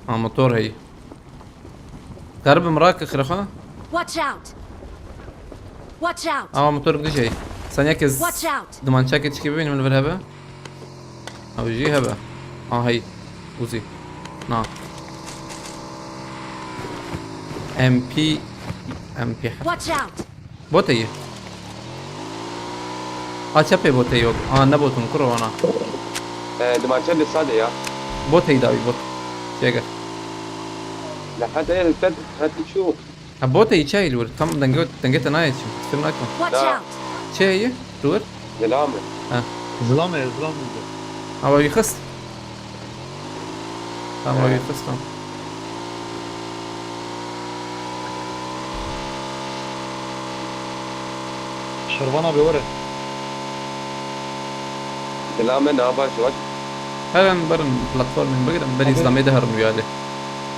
Ha, motor heyî. Darbe mi rake xiraxa. Watch out! Watch out! Ama motor gidecek. Sen yakez Watch out! Duman çakê çikî bibînim li vir hebe. Ew jî hebe. Ah hey. Uzi. Na. M P. M P. Watch out! Botê yî. A çepê botê yok. Aa ne botun kuro ana. Ee, Dumançe de sade ya. Botê yî dawî bot. Çêger. La hadi el tet hadi şu. Ha botê yî çayî li wir. Tam denge denge te nayê çi. Tim nakim. Watch Da. out! Çê yî? Li wir. Selam. Zilame, zilame de. Ama bir kız. Tamam bir kız tamam. Şervan abi were. Selam ne haber şu an? Herin berin platformên bigirin, berî Abi. Îslamê de herin wî alî.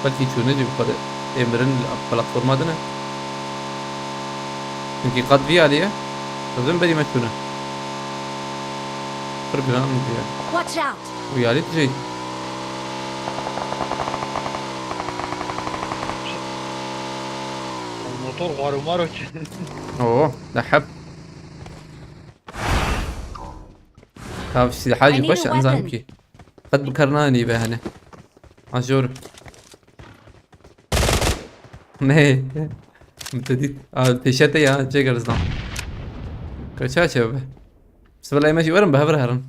Belkî çûne jî bi xwe de ê mirin li platforma din e. Çunkî qet vî alî ye. Ez bin berî me çûne. Pir giran diye. Watch out! Wî alî tijî. Motor xwaro maro ki. Oo, deheb. Kav silahê I jî need baş a e, nizanim weapon. kî. Qet bi kar nanî be hene. Ajor. Ne? Min te dît. A, pêşe te ya, çêkir zan. Kaça çe be? Sivilay me jî werin bi hev re herin.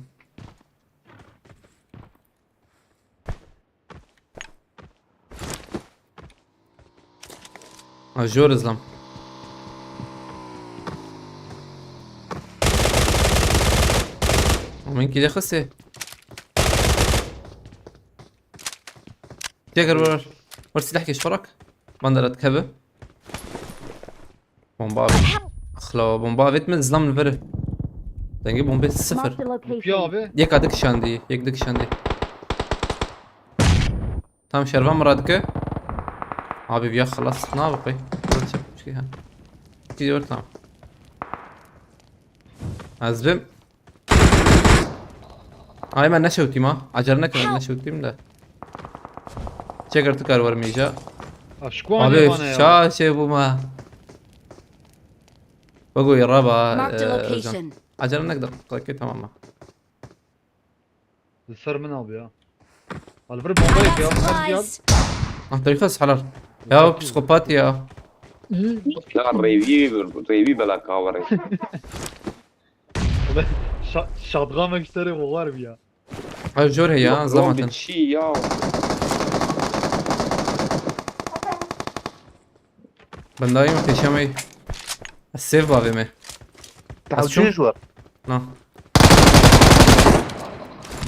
A jor izlam. Min kî de xise. Çêkir wer. Wer silah keş xwe rak. Bandera dikeve. Bomba abi. Xla bomba avêt min zlam li vir. Dengê bombê sifir. Marked a Piya location. abi. Yek a dikişandî, yek dikişandî. Tam şervan mirad ke. Abi ya xelas ne abi koy. Çek şey ha. Gidiyor tamam. Ez bim. Ay ben ne şewtîm ha. Acele ne kadar ne şewtîm de. Çek artık kar var meyca. Aşko Abi abi bana ya. şa şey bu ma. Bago ya raba. Marked a e, location. Acele ne kadar dakika tamam mı? Li ser min abi ya. Al bir bomba yek ya. Hadi gel. Supplies! Ah dayıkas halal. Ya psikopat ya. Ya rêvî rêvî bela kaverê. Şa- Şadgamek serê xwe var bir ya. Ay jor he ya zaten. Çi ya. Ben daha iyi mi peşemeyi? Sev bavê me. Tewcîh ji we. Na.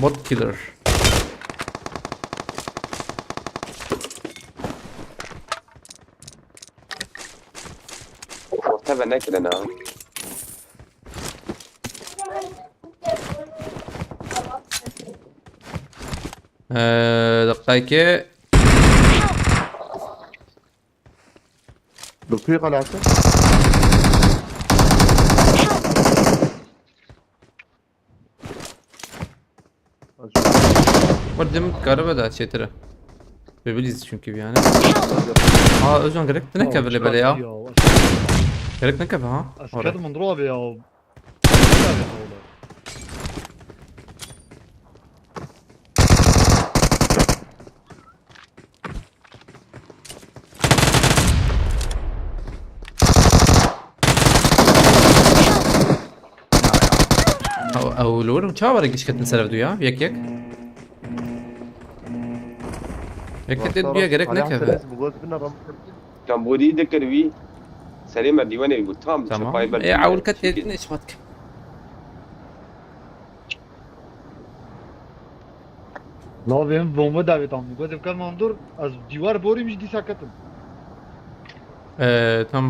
Bot killer. Orta ve nekirina. Ee, dakika iki. Dokuyê xwe lehse. Vurdim karibe da çetire. Ve biliz çünkü bir yani. Aa Özcan gerek ne kevle böyle ya. Gerek ne keve ha? Esket min rave ya. Ew li wir çawa were gişketin ser ev du ya? Yek yek. Yek yek du ya gerek ne keve. Tam bodî dikir wî. Serê me dîwenê bû tam. Tamam. Çepayê ber E awul ket têdin eşmat ke. Lavê min bombe davê tam. Gotim ket man dur. Ez dîwar borîm ji dîsa ketim. Ee, tam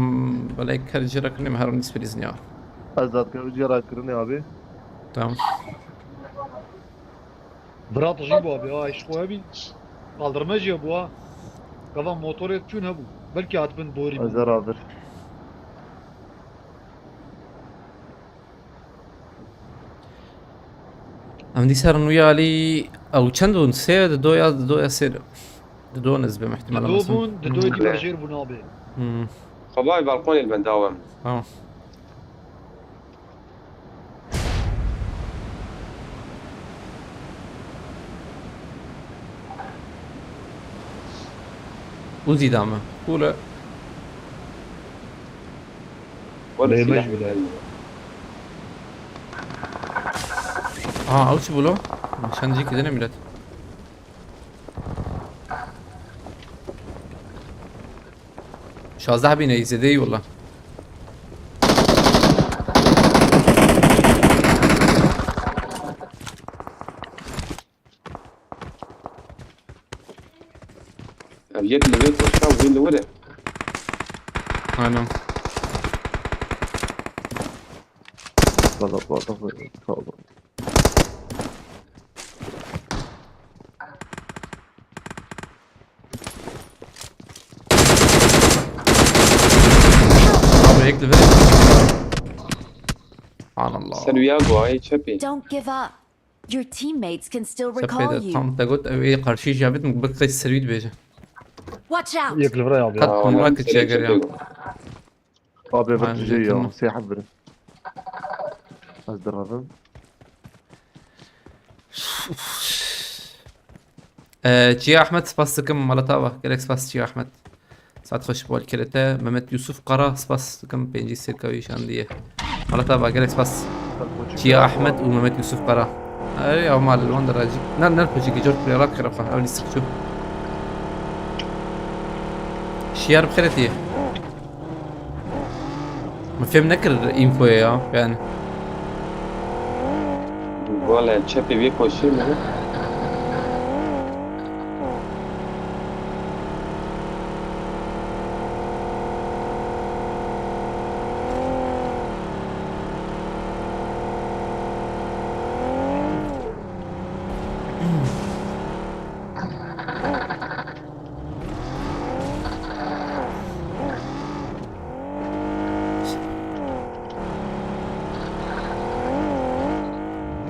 böyle kar cira kırnım her mis bilizin ya. Ez dadkeviciya rakirinê abi. Tamam. Brat jî bû abi, ay ji xwe hebî. Kaldırma jî hebû ha. Gava motorê çûn hebû. Belkî hatibin borî Ez bû. er avir. Em dîsa rin wî alî ew çend bûn? Sê di do ya di do ya sê. Di do nizbim ihtimal. Di do bûn, di do dî berjêr bûn abi. Hmm. Xwebay balkonê li benda wem. Tamam. Uzi dame. Cool e. Wala Lê silah mecbur e. Aha, ew çi bû lo? Nîşancî ki dene millet. Şazdeh bîne zêde yî wala. Ev yek li vê koşka û wê li wir e. Aynen. Valla, valla, valla. Abi, yek li vir. Subhanallah. Ser wîya go, ay çepê. Don't give up. Your teammates can still recall you. Çepê de tam te got, ew ê qarşî jî bit, bi qey serî dibêje. Watch out! Yek li vir abi. Qet Aa, kumra onların kiçiye seni göre ya. Çepê go. Abi, bir şey ya, siyah bir. Az da razım. Ee, Çiya Ahmet, spas dikim, mala te ava. Gelek spas Çiya Ahmet. Saet xweş bol kirete. Mehmet Yusuf Kara, spas dikim, pêncî sêrka wî şandiye. Mala te ava, gelek spas. Çiya Ahmet û Mehmet Yusuf Kara. Erê, ew mal li wan derajî. Ne, ne, xweşî gijor kulê rat xerafa. Ew lîstik çû. Şiyar bi xêretî. Min fêm nekir înfoya ya, yani. Valla çepê wê koşî mi?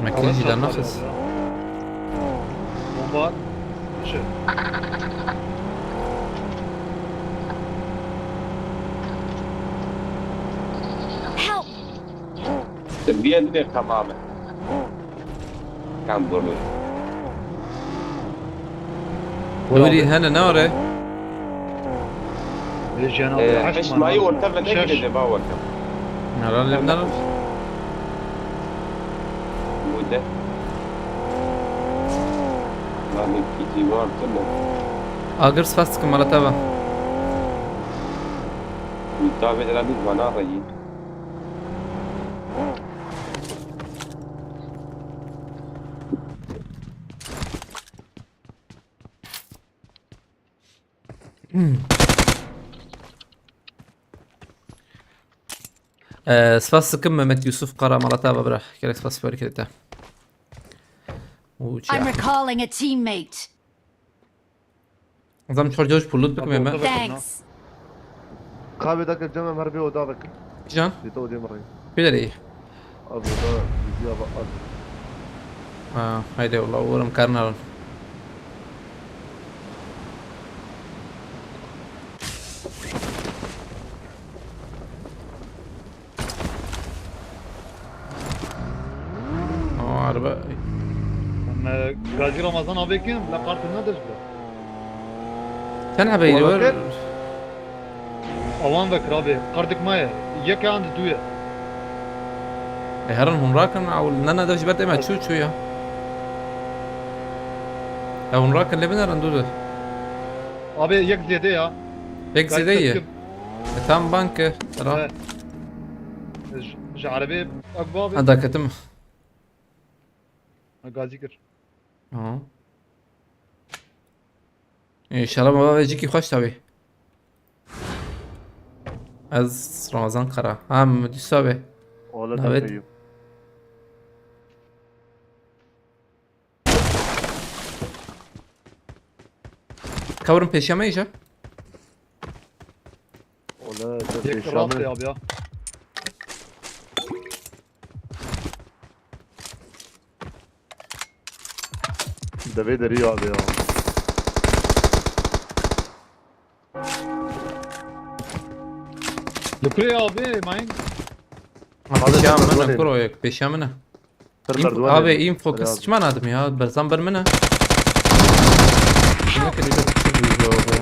Makine jî dernaxist. Bomba. Çi? Help! Te biyendine tamam e. Kam bunu. Wîrî hene ne ore? Ee, heş mayî orta ve ne girdi, ba wekim. Nara lemnara. Mude. Mami kiti var timo. Agir spas dikim mala te ve. Mude ve de la bir bana rayı. Ee, spas dikim Mehmet Yusuf Kara, mala te ava bira. Gelek spas, bari kirete. Û çi I'm ya? Recalling a teammate. Zam çor coş pulut bikim me. Thanks. Kahve dakika canım her bir oda bakın. Can? Bir de odaya mı? Bilir iyi. Abi oda bizi abi. Ha, haydi Allah, uğurum karnarım. Aa, araba. Em, e, Gazî Ramazan abi kim? La kartı ne dejdi? Sen habeyi Wala ver. Kir. Awan vekir abi. Kartik maye. Yeke and duye. E, herin hon rakin, awul nana dev ji ber dema çû çû ya. E, hon rakin lê binerin dû de. Abi yek zêde ya. Yek zêde ye. E, tam banke. Ra. Ji, ji erebê ev bavê. Ha, daketim. Ha, gazî kir. Aha. Înşallah bavê cikî xweş tabî. Ez Ramazan Kara. Ha, Mehmet Yusuf abi. Ola Navê- te Eyüp. Kavrum peşeme iyice. Ola te Yek Şam'ı. Rast ya abi ya. Devê derî abi ya. Şükrü abi, mayın. Abi, Pêşiya sen min e, derdwar kuro yek, pêşiya min e. Sen Inf- derdwar Abi, edin. Info Hadi kes abi. Çima nadim ya, berzan ber min e. Ne kadar çok güzel oldu ya.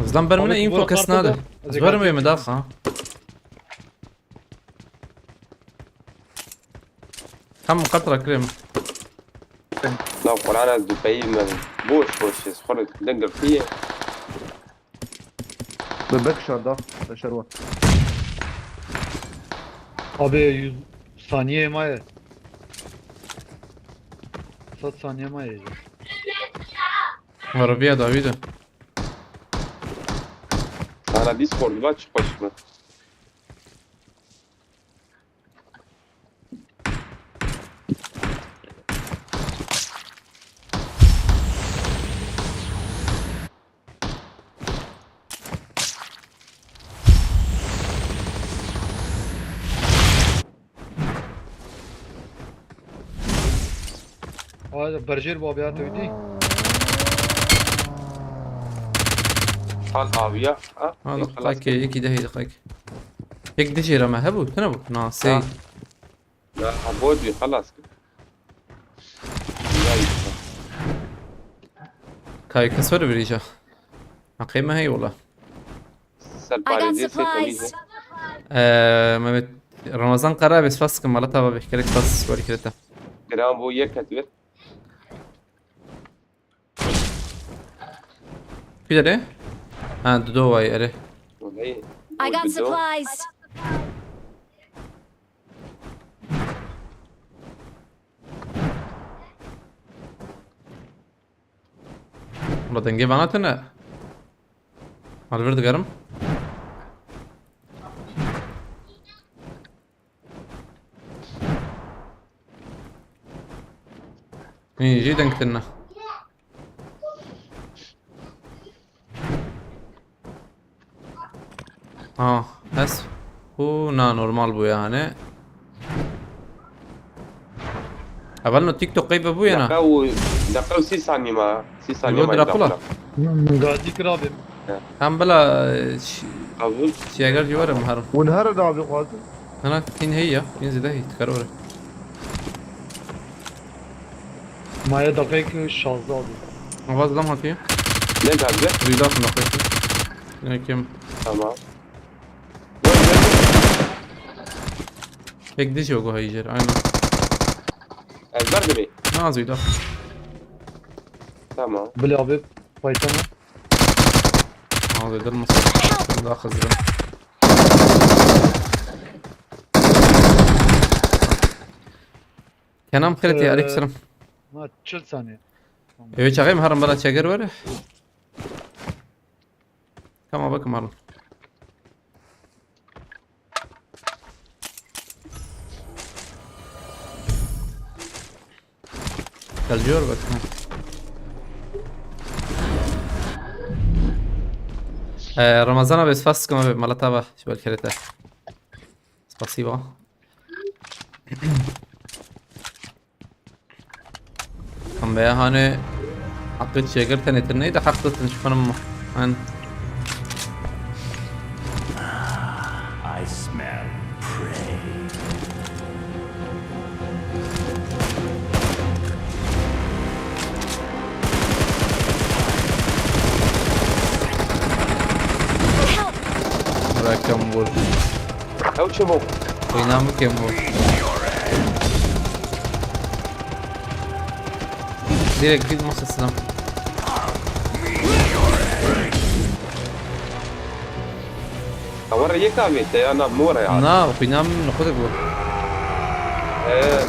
Zan ber min e, Abi, info kes nadim. Ez vermeyeyim daha ha. Tam qatra kirim. Lan Kur'an ez dupeyî me. Boş boş ez xwe de girtiye. Bebek şarda. Şerwa. Abi yüz saniye maye. Sat saniye maye. Arabiya Davide. Sana Discord va çıkmış mı? Hadi berjêr bu abi ya tevdî. Hal aviya. Ha? Hadi Tek halas. Qake, yekî dehê de qake. Yek dijê re me hebû, tune bû. Na, sey. Ha. Ya, ha, bu diyor, halas. Ya, işte. Kayka soru bir ica. Haqê me hey ola. I got Serparêzê sê supplies. Temî. Ee, Mehmet, Ramazan Kara, bes fas kim, mala tava bih, kerek fas, bari kirete. Gram bu yek et ver. Kuyde ne? Ha, dudo vay, ere. Vallahi, I got bu do. Supplies. Ula dengê vana tune. Mal vir digerim. Hîn jî deng tune. Ha, ez. Û na normal bû yani. Evel no TikTok qeybe bû ya na? Deqa û, deqa û sî saniye ma. Sî saniye ma. Drakula. Gazî kir abi. Hem bila, e, ş-, Abi. Şiyagar civarım her. Hûn herin abi xwazin. Hana, hîn hey ya. Hîn zêde hey. Tikar ore. Maya dakika şazda abi. Avaz lam hatiye. Ne geldi? Rüyda atın dakika. Ne kim? Tamam. Pek diş yok o hayır. Aynen. Ezber de mi? Ne yazıydı? Tamam. Bile abi, faytana. Abi durmasın. Daha hızlı. Kenan Kırıtı, ee, aleykümselam. Ma çil saniye. Tamam. Evet, çakayım, harım bana çeker var. Tamam, bakın harım. Geliyor bak. Ha. Ee, Ramazan abi, spas dikim abi, mala tava, ji ber kerete. Spasiba. Em be hani hakkı çeker tenê tenê de haklısın şu konum mu? Ben I smell prey. Bırakın vur. Ew çi bû? Oynamı kim bu? Direkt git masasına. Tawara yek abi, te ya na mora ya. Na, oynamı ne kadar bu? Ee,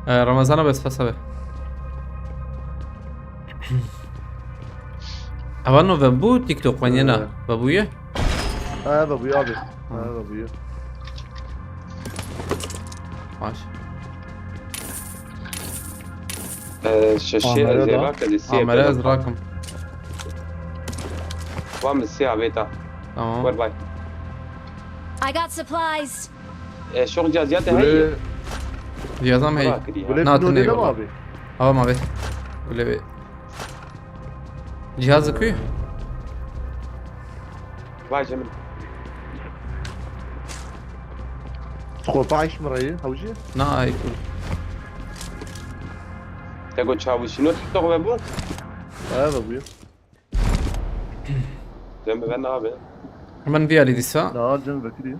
Ee, Ramazan'a bes fasa be. Avano ve bu TikTok manyena. Ee. Ve bu ye? Ha, ve bu abi. Ha, ve bu ye. Baş. Ee, şeşê Amere ez da. ê bak, ez ê siyê Amere ez pêda. rakim. Wa min siyê avêta. Tamam. Wer bay. I got supplies. Ee, şok caziyat Gulê, heye. Cihazam hey. Bak kiriya. gulê Natin pino dê eyvallah. nema abi. Hava mavi. Öyle bir cihazı kuyu. Vay canım. Skopa iş mi rayı? Hawji? Na ay kul. Te got çavuşîno TikTok ve bu. Evet bu ya. Dön be ben abi. Ben bir ali disa. Daha cem bekliyor.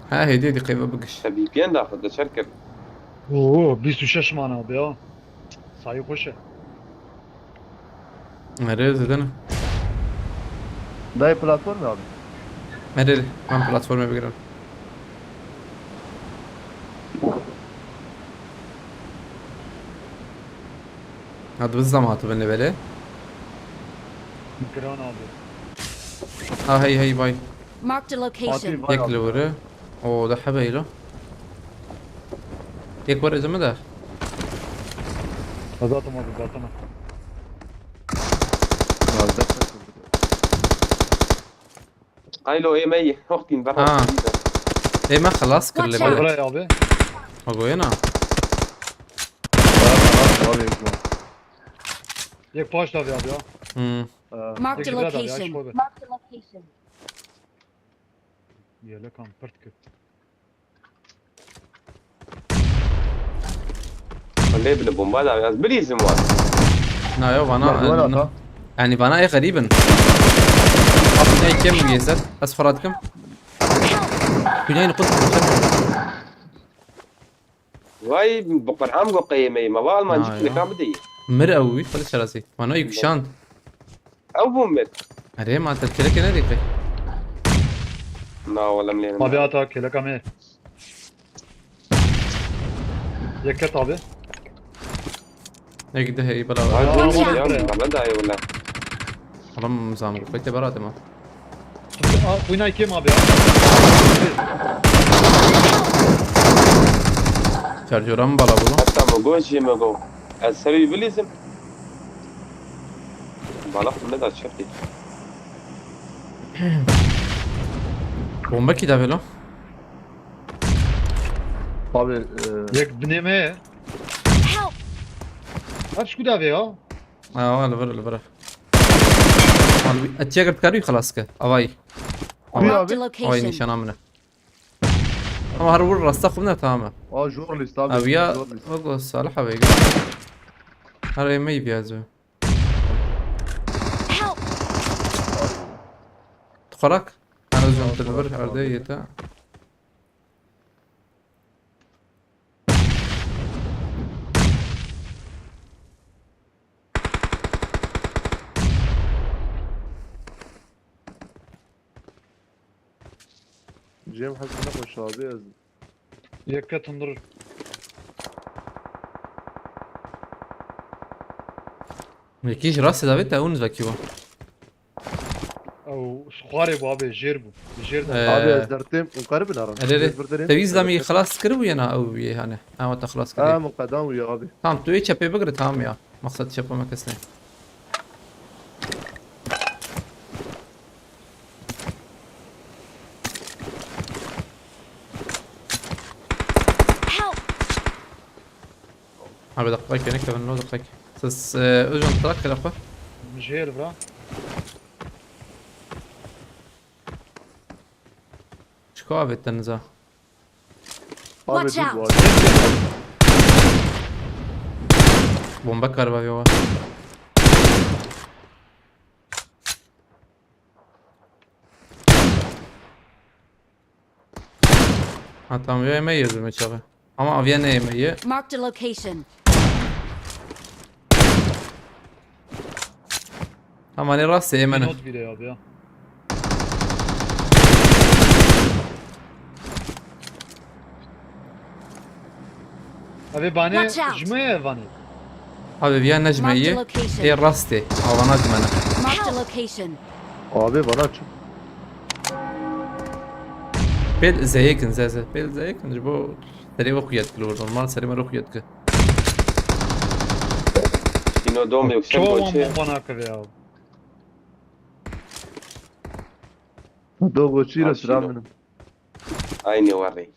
Ha hediye di qeyve bıgış. Te V P N daxil de çer kir. Oo, bîst û şeş man abi ya. Sayı hoş e. Nereye zedene? Dayı platform abi. Nereye? Ben platforma bir girelim. Hadi biz zaman atı bende böyle. Giran abi. Ha hey hey bay. Marked a location. Fatih, vay Yek abi. li vore. O da hebe ilo. Yek vore zeme de. Azatım abi, Baltana. Biraz da kaçırdık. Aylo ê me yê. Hoxtîn berra. Ha. Ê me xelas kir lê Watch out. bele. Buraya abi. Ha goye na. Abi, abi, abi. Yek paş tabi abi ya. Hmm. Ee, Marked a Yek şurada abi ya, location. şöyle. Yelek am pırt kı. Lê bile bomba da yaz. Bilîzim var. Na yo vana. Bak, vana en- da. Yani vana ey garibin. Abi ne kem bu yeser? Ez farat kim? Künyeyin kut. Vay, bi Qur'an go qeymeyi. Me va Almancı Ha, kile ya. kam bideyî. Mir ewi, xwedî şerasî. Vana yek kuşand. Ew bû mir. Erê ma te keleke nedîqî. Na oğlum lê. Abi ata kelek ame. Yeket abi. Nek de hey bela. Vay Watch bu out. ya. Bana da eyvallah. Oğlum zam bu pek de bela tema. Aa, Queen Ike abi ya. Şarjöra mı bala bunu? Hatta mı go jê me go. Ez serî bilîzim. Balak ne da çekti. Bomba ki da velo. Abi, e, Yek bineme. Help! Aç ku da abi ya. Ha, wala vira, vira. Wala, etiya gird karî xelas ke. Avay. Kuyu Marked abi. a Avay location. nîşana min e. Ama her vur rasta xwe ne tamam e. Aa, jor list abi. Abi ya, Jor list. bak o Salih abi. Her yemeği bir yazıyor. Help! Tukarak. Ana özüm Tamam, tedbir tamam, herde yete. Cem Hasan'a koş abi, ez. Yeket hundur. Yekî ji rastê davê te hûn vekî bû. Ew xwarê bu abi, jêr bu. Jêr de. Ee, Abi, ez dertêm, û karibin aran. Erê, Ez birdirêm, te wî ez zam yî dertêm. Xelas kiribû yena ew yê hane. Ew te xelas Ha, kirî. min qedan wî abi. Tamam, tu yê çepê bigire, tamam ya. Maqsed çepa me kes ne. Help! Abi dakika kene kevin lo dakika. Siz e, özcan trak kere xwe. Jêr bra. Çiko abi teniza. Abi Watch dur bu out. arada. Bomba karva yo. Ha tamam, yo yemeği yedim çağı. Ama aviye ne yemeği? Marked a location. Ama ne rastı yemene. Not bile abi ya. Abi bane Watch out. Jime vanê. Abi viya necmeyi. Marked location. E rastı. Avana dümene. Marked a location. Abi bana çık. Pêl zeyê kin, ze, ze. Pêl zeyê kin, ji bo serê we xuya dikir, normal serê me re xuya dikir. Îno dom yüksek Çoğu boçê. Bomba nakir ya. Do boçî Ha, re silah şîno. minim. Aynı warî.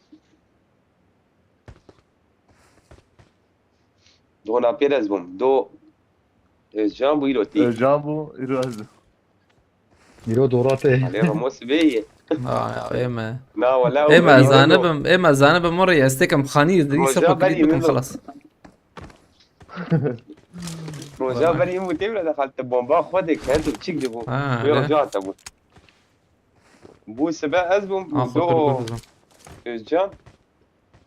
Dona Pêrez bûm. Do Özcan bû, îro tî. Özcan bû, îro ez. Miro Dorate. Alê Ramos bê ye. Ha ya, ê me. Na wala. Ê me zanibim, ê me zanibim orê ez têkim xanî, dî Roja sefo berî kilît bikim min- xelas. Roja berî min tê bile de xalte bomba xwe de kend û çik dibû. Ha, Wê öyle. roja te bû. Bû sibe ez bûm. Ha, xwe Do kir bû.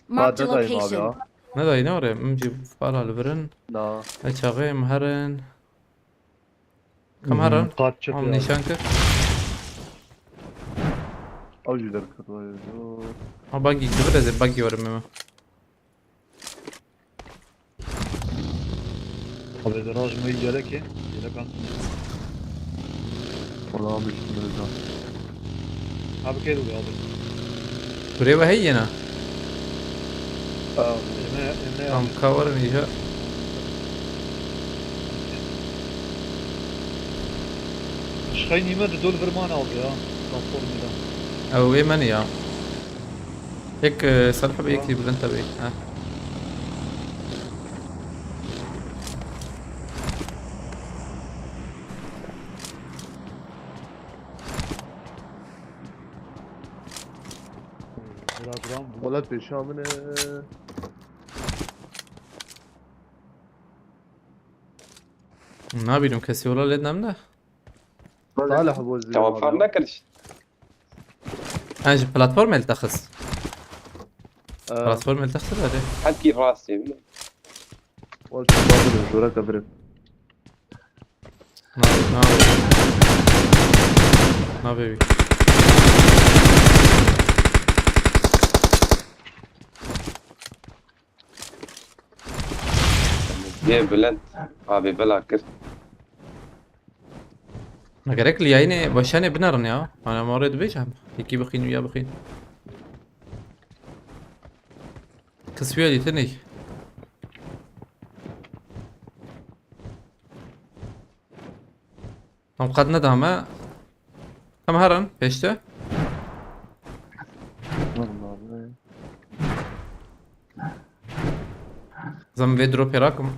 Marked a Badedayım abi location. ya. Ne dayî ne orê? Min cî bala li vir in. Na. E çaxê em herin. Kam herin? Kat çıktı Am ya. nîşan kir. Ew jî derket vay. Ha bagi kibir ez ê bagi werim eme. Abi de raj mı yelek ye. Yelek an. Ona almıştım Özcan. Abi kedi oluyor abi. Buraya ve hey yena. Emre, Emre Am abi. kawarin îja. Şxey nîme di dol virman aldı ya. Platformda. Ew ê me ne ya. Yek e, Salih be yekî bilind tabi. Ha. Biraz ram bu. Wala pêşa min e. Nabînim kesî wala lê nem de. Salih bu zî. Tamam, fark nekiriş. Ha ji platform el texist. Ee, Platform el texist hadi. Hepkî rast ye bile. wala şu bazı jora kabir. Nabê, nabê. Nabê wî. Yê bilind. Abi bela kir. Na gerek li yayînê weşanê binerin ya. Hani ma orê dibêjim. Yekî bixîn û ya bixîn. Kisviya dîtinî. Tam qet nedame. Tam herin pêşte. Zem vê dropê rakim.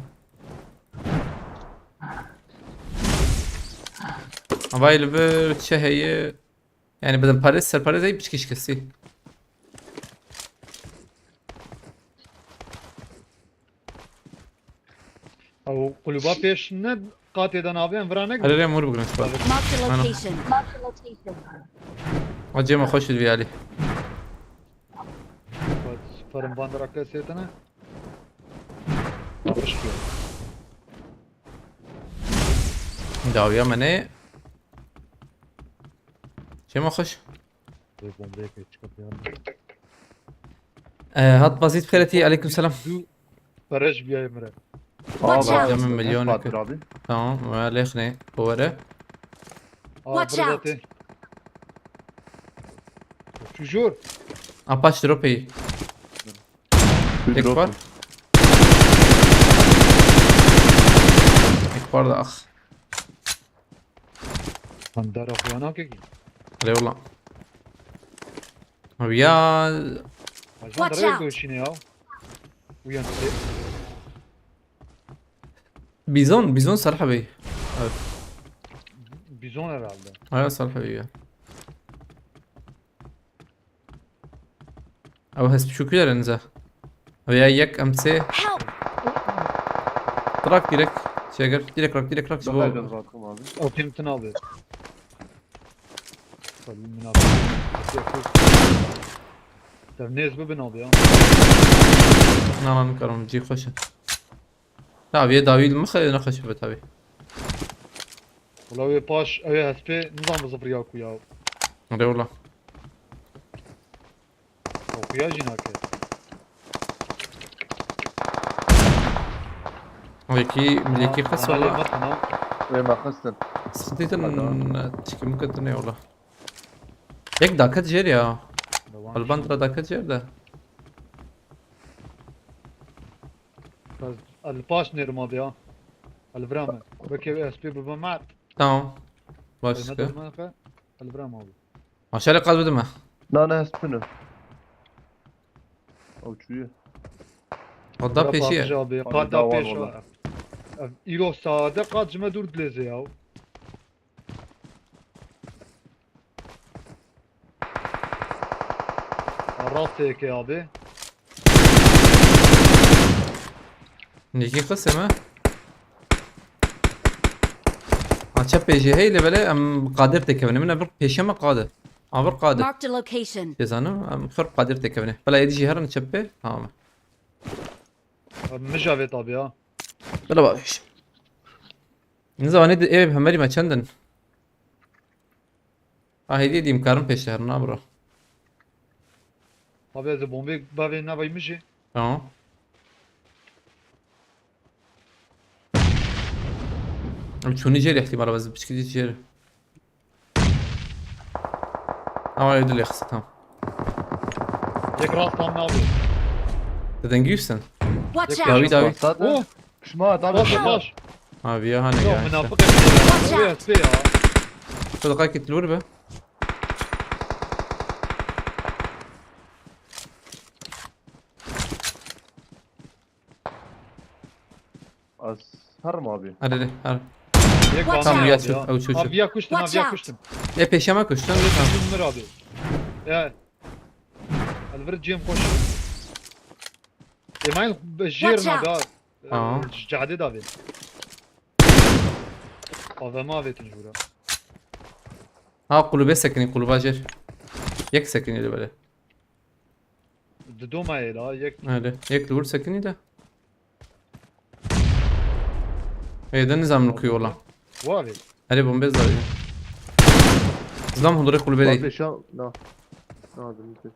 Avay li vir çi heye? Yani bidim parêz ser parêz ey piçkî şikestî. O kulüba pêş ne qatê de nabê em vira ne. Hadi rê mor bugün şu. Marked a Ano. location. Marked a location. Acema hoş bir Ali. Parim bandara kesêtene. Barış diyor. Dawiya me ne? Cema hoş. Bombaya çıkartıyorum. Ee, hat bazit xeyreti, aleyküm selam. Du Pareş bir ay Emre. Watch out! Cemil milyon Fatır iki. Abi. Tamam, ve lehne, bu vere. Aa, Watch out! Çujur. Apaç drop iyi. Bir Tek drop var. mu? Tek var da ah. Lan dara kuyana ki. Eyvallah. Abi ya Ajan Watch dara out! Göğüşüne ya. Uyan. bizon, bizon Serha Bey. Evet. Bizon herhalde. Aya Serha Bey ya. Ew hesp çûkî derinize. Veya yek M C. Help! Trak direkt. Çeker. Direkt rak, direkt rak. Daha Bu. yakın bıraktım abi. O kimsin abi? Tabii min abi. Tabii ne ezbe ben abi ya. Nalan karom cî xweş e. Tabii dawî li mixê nexweş be tabii. Wala wê paş ew ê hespê nizam bi zifriya ku ya. Hadi ola. Ew kuya jî nake. Wekî milekî xis Ana ola. lê me tena. Ve maxistin. Sıkıntı tın çikim kıtın ne ola. Yek daket jer ya. Li bandira dake cêr de. Ez li paş nêrim abi ya. Ez li vira me. Wekî S P bibe mert. Tamam. Baş Eme dike. Derman xe. Ez li vira me abi. Maşallah, qad bidime. Na, ne, S P ne? Ew çûye. Qad da pêşiye. Abi, qad da pêş. Ev îro sade qad ji me dûr dilêze ya. Rastê yekê abi. Nêkî qisê me. Ha, çep pê jî hey lê belê em qadir têkevine. Min vir pêşe me qadi. A vir qadi. Marked a location. Têzanim em xir qadir têkevine. Bela êdî jî herin çep pê. Tamam. Mij avêt abi ya. Bela baş. Nizanim ê hemerî me çend in? Ha, hêdî dîm karin pêşe herin, na bro. Abi ez bombê bavê navay mijê. Tamam. Em çûnî jêr ihtimala ez piçkî dî jêr. Ama evde lê xiste, tamam. Yek rast tam ne abi? Te dengî sen? Watch out! Dawî, dawî. Oh! Pişma, tabii. Baş, baş. Abi ya, hani ya, işte. Münafık herif ya. Watch out! Öyle ya. Şu dakika git, vur be. Az her mi abi? Hadi, hadi, her. Watch out! Tamam, ya, şu, ew, şu, şu. Abi ya kuştum, abi ya kuştum. E, peşeme kuştun, lütfen. Bunlar abi. Ya. Elvir cem koş. Email jêr ma da. Tamam. Cade da abi. Avema vetin jura. Ha, kulübe sekinî, kulüba jêr. Yek sekinî de böyle. Di doma ye la, yek. Öyle. Yek li wir sekinî de. Ê, de nizam li ku yola. Wa vê. Erê, bombe zarî. Zlam hundurê kulübe değil. Bak, şa-, na. Na, dur, dur.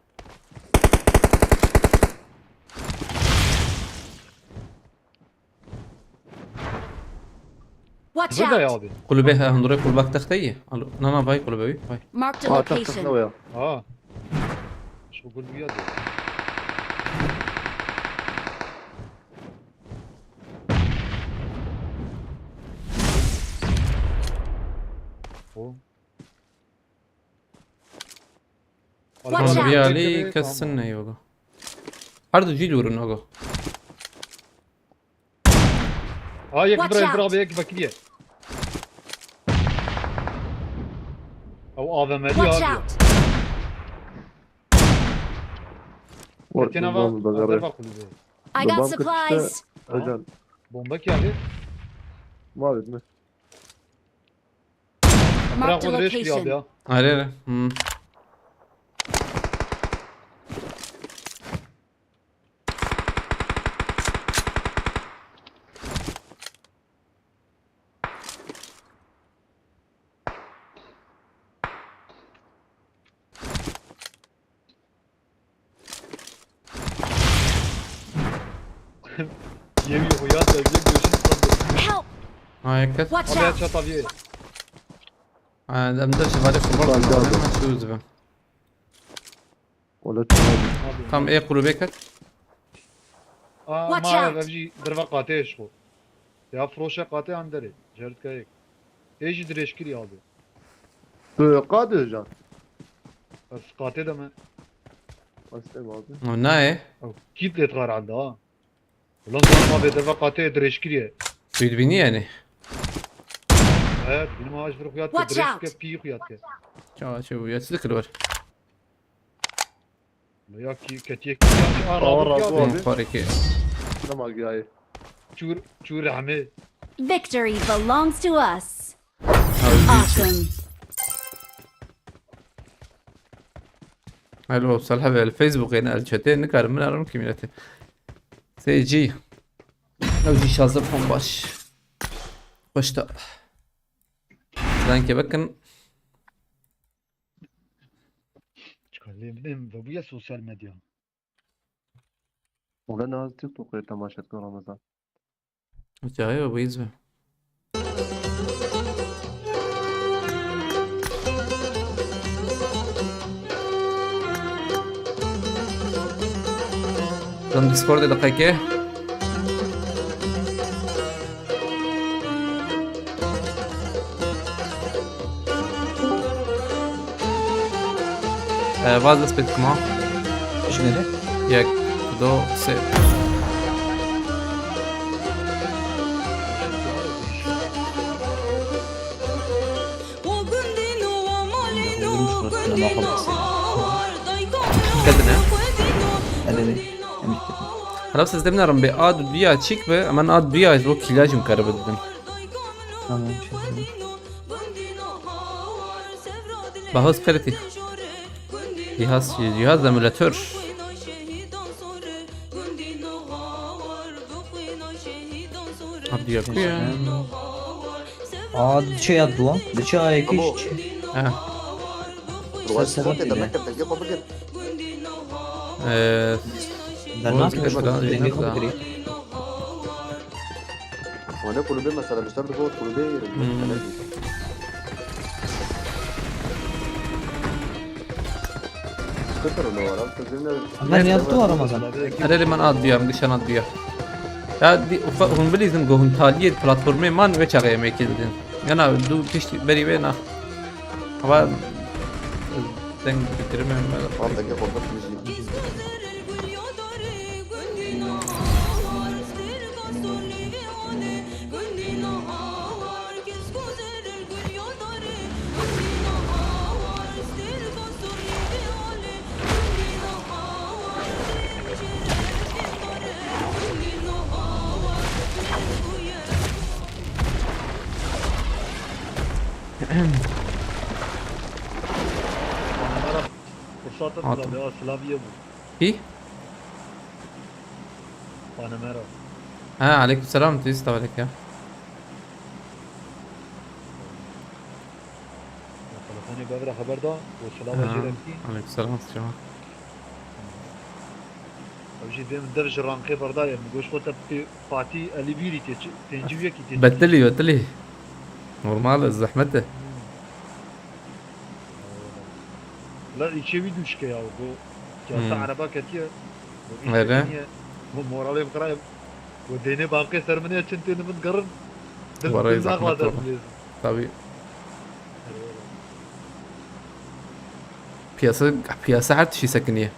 Watch out! Burada ya abi. Kulübe, ha, hundurê kulübak texte ye. Alo, na, na, vay kulübe, vay. Marked a location. Aa, texte ne o ya? Ha. Şu kulübe ya diyor. O. Watch out! Alman bir ali kesin ne yolu. Her du cil vurun ogo. Ha, yek bira, bira, yek bakiriye. Ew A V M'li abi. Watch out! Ketena va, derva kulübe. I got supplies. Bomba ki abi. Ma dedim. Marked a location. Arê, arê. Hmm. Yem yok ya, sen yem gözünü sandım. Help! Ha, yek kes. Watch out! Abi çat abi. Ha, em de şevale kurban. Tamam, tamam. Wala tamam. Tam e kulübe ket. Aa, ma ev jî derva qatê eşko. Ya froşa qatê an derê. Cerdkayek. E jî dirêjkirî abi. Tu qatê can. Ez qatê de me. Astem abi. O ne? Ew kît lê dixar anda ha. Ulan zanim abi derva qatê dirêjkirî ye. Tu dibînî yani? Evet, benim ağaç bir kuyat ke, dirêjkirî pî kuyat ke. Çawa çe bu ya, sizi kırı var. Ya ki ketiye ki ya ki ara abi. Pareke. Nema gayı. Çur, çur rahmi. Victory belongs to us. Awesome. Alo, salheve el Facebook yeni el çete ne karım ben ararım kimyatı. Seyirci. Ew jî şazde fon baş. Xweş da. Dengê bikin. Çika lê min êm vebûye sosyal medya. Ola naz TikTokê temaşe dikin Ramazan. Çaxê ve bîz be. Lan Discordê de qekê. Ee, vaz dest pê dikim ha. Ji nerê? Yek, du, sê. Kedine. Erê, erê. Hala siz demine rım be ad duya çik be, aman ad duya o kila jim karı bedin. Tamam, şey. Bahos kredi. Cihaz, cihaz emülatör. Abi diyor ki ya. Aa, diçe ya duwa. Diçe ayak Amo. Iş. Ha. Ruwaj Sen spor sebep kete, ne? Mektev tengê xwe bigir. Ee, Derman Ruwaj kırıştı. Spor Dengê kete. Xwe bigirî. Wane kulübe mesela, bizler de bu kulübe Hmm. Sıfır ne var abi? Sözünü Hemen yaptı o Ramazan. Erê, erê, man ad duyam, gişan ad duya. Ya, di, ufa, hûn bilîzin ku hûn taliyê platformê man ve çaxê yemekê didin. Yana du pişt berî wê na. Ama deng bitirme. Abi dengê xwe bigir. Fırsatı At. Silav ya, silav ye bu. Kî? Panamera. Ha, aleyküm selam, tu istavlek ya. Telefonê bevre xeber da, û silava Ha, jê re bikî. Aleyküm selam, selam. Ew jî vê min dev ji ranqê berdaye, min goş xwe te pê-, Fatî elî bîrî tê çi, pêncî û yekî tê çi. Betilî, betilî. Normal e, zehmet e. Hmm. La îçê wî dûşke ya, go, ya Hmm. te ereba ketiye, go Ere. Îşte keniye, go moralê min xiraye, go deynê bankê ser min ye, çin tê min gerin. Dil, Wara dil zehmet naxwaze e. Bilêzim. Tabii. Piyasa, piyasa her tişî sekiniye.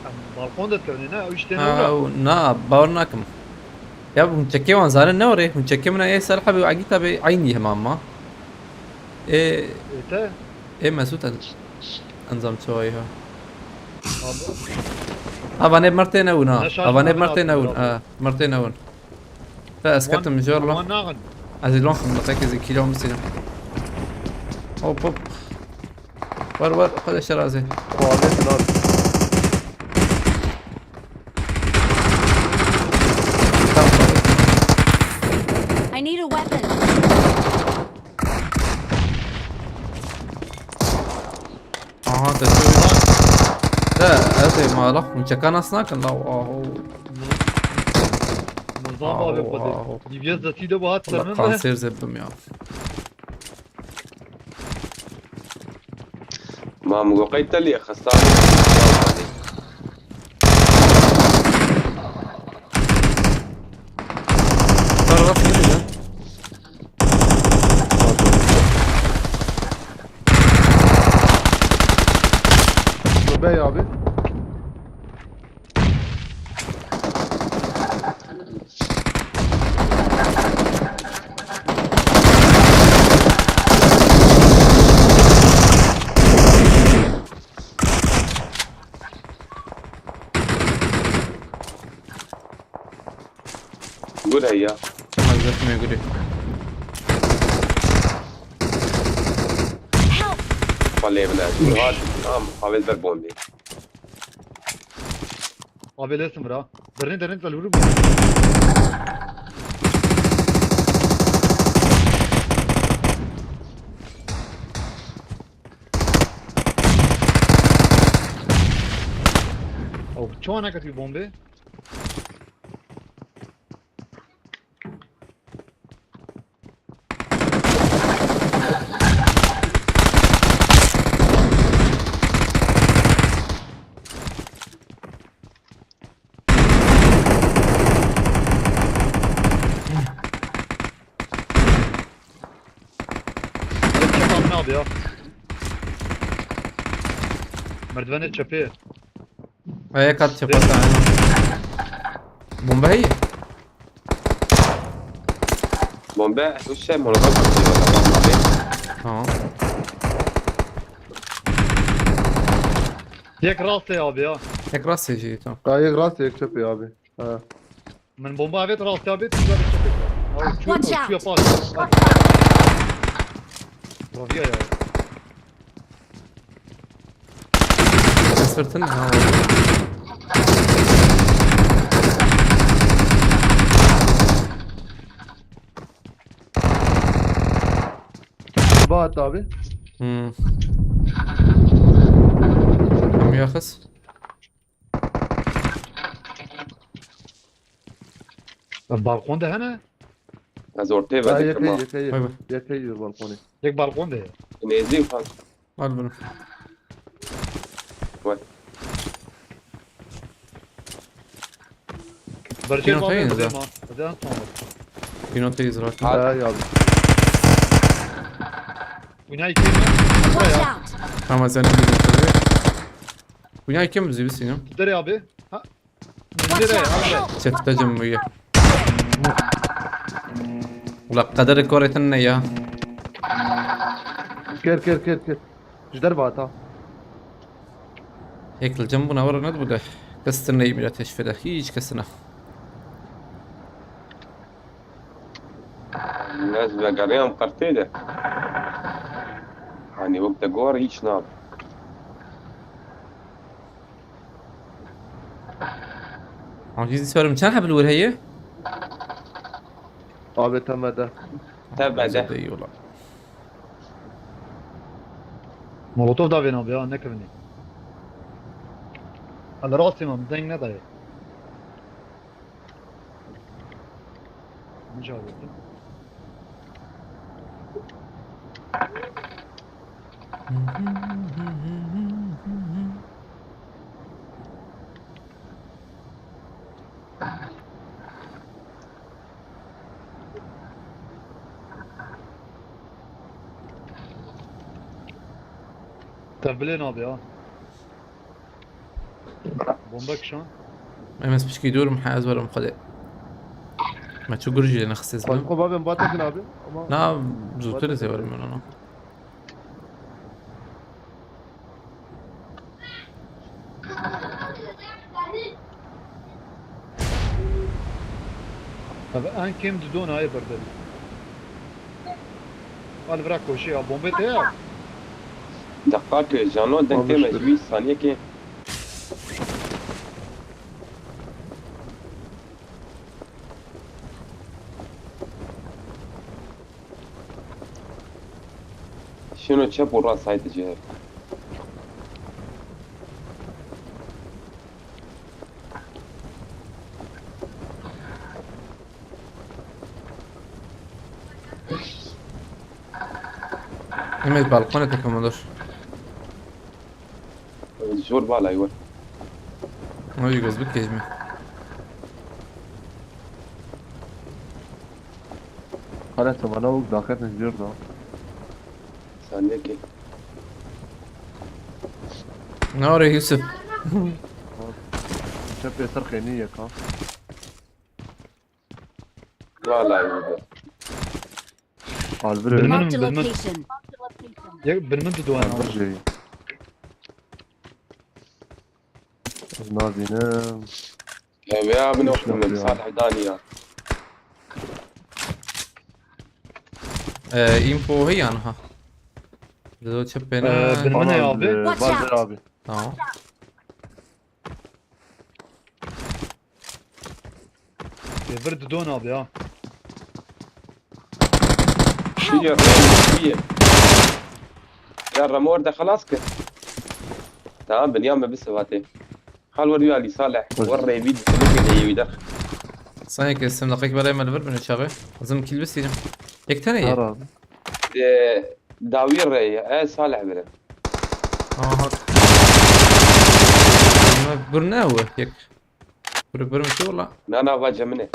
Em balkon de dikevnê, ne? Ew işte ne Ha, ora? Ew, na, bawer nakim. Ya hûn çekê wan zanin ne orê? Hûn çekê min ê ser hebê û egîta bê eynî hema ma. Ê, Ê te? Ê Mesûd en-, encam çawayî ha. Abi. Avanê mertê newin ha. Ne şaş Avanê abi, mertê abi, newin. Abi. Ha, mertê newin. Te ez Wan, ketim jor lan. Wan naxin. Ez ê lan xim, te kezî kîlo misînim. Hop hop. Wer wer, xwe de şerazê. Tuvalet lan. I need a weapon. Aha, te şöyle. Te, ez ê mala, hûn çeka nas nakin la, aho. Nizam abi Aho, xwedê. Aho. Dîviye zetî de bu hat Wala ser min de. Kanser zebdim ya. Ma min got qey telî xestan. Bar rast ne diyeceğim? Bey abi. Gure ya. Tamam, zıpmıyor, gure. Help! Palê bine. Tamam, havel ber bombi. Abi lesim ra. Derine derine zal vurur mu? Oh, çawa neketiye bombe? Abi ya. Merdivene çepê. Aya kat çapa. Bomba heye. Bombe, bu şey, molotof atıyor, tamam abi. Tamam. Yek rastê abi ya. Yek rastê jî, tamam. Ha, yek rastê, yek çepê abi. Ha. Min bomba avêt rastê abi, tu çepê. Watch out! Çuya pas. Raviya ya. Sırtın ha. Bat abi. Hmm. Bomba kız. Balkon de hene? Ez ortaya verdim. Yekey, yekey, yekey balkonu. Yek balkon de. Nêzî fan. Al bunu. Vay. Berçe Pino var teyiniz ha. Pino teyiz rahat. Ha, ya. Wîna iki mi? Watch out! Tamam, sen de bir. Wîna iki mi bizi bir sinem? Derê abi. Ha. Çeftecim bu ya. Ula qederê korê te ne ya. Kir, kir, kir, kir. Ji derve hata. Yek li cem bûna were ne dibude. Kes tine yî mîra teşfede. Hiç kesine. Ez vegeriyam qertê de. Hani wek te gor hiç nabe. Aziz sorum, çend heb li wir heye? Abi temede. Temede. Temede yola. Molotov da vêna be ya, nekevine. Hadi rastê me, deng nedaye. Min jî avêtin. Te bilê nabe ya. Bomba kişan. Em ez pişkî dûr im, he, ez werim xwedê. Me çi gur jî lê nexist ez Xwe, bilim. Xwe babên ba tekin abi. Ama Na, zûtir ez ê werim min ona. Ev en kêm di dona yê berdevî. Al vira koşê ya, bombê te ya. Deqa ke jano deng tê me ji wî saniyekê. Şino çep û rast haydi cihê. Em ê balkonê tekim olur. Zor bala ywe. Ay, göz bikej mi? Hala tamana û daxet ne zor da. Sen ne ki? Ne var ya Yusuf? Çep yeter kayni yaka. Vallahi iyi. Alvin Bin ölmüş. Marked a Bin, bin. Location. Ya, bin, bin, dudu ana. Alvin şey. Nazine. Ya, ya, bin Üç okudum. Yapıyor. Salih Dani ya. Ee, info he yani ha. Biz o çöp beni. Ee, bin, bin ne abi? Watch out. Tamam. Ê, vir didon abi ha. Şiye, şiye. Ya Ramo werde xelas kir. Tamam, binyam me bi sivatê. Hal wer ya Ali Saleh. Wer revî dikilike de yewî der. Sanki sen dakika bere me li vir bin çabe. Lazım kill bistînim. Yek tane ye. Her abi. Ee, dawî rê ye. E, Salih bire. Aha. Bur ne o? Yek. Bur, bur mu ki ola? Na, na, va cemine.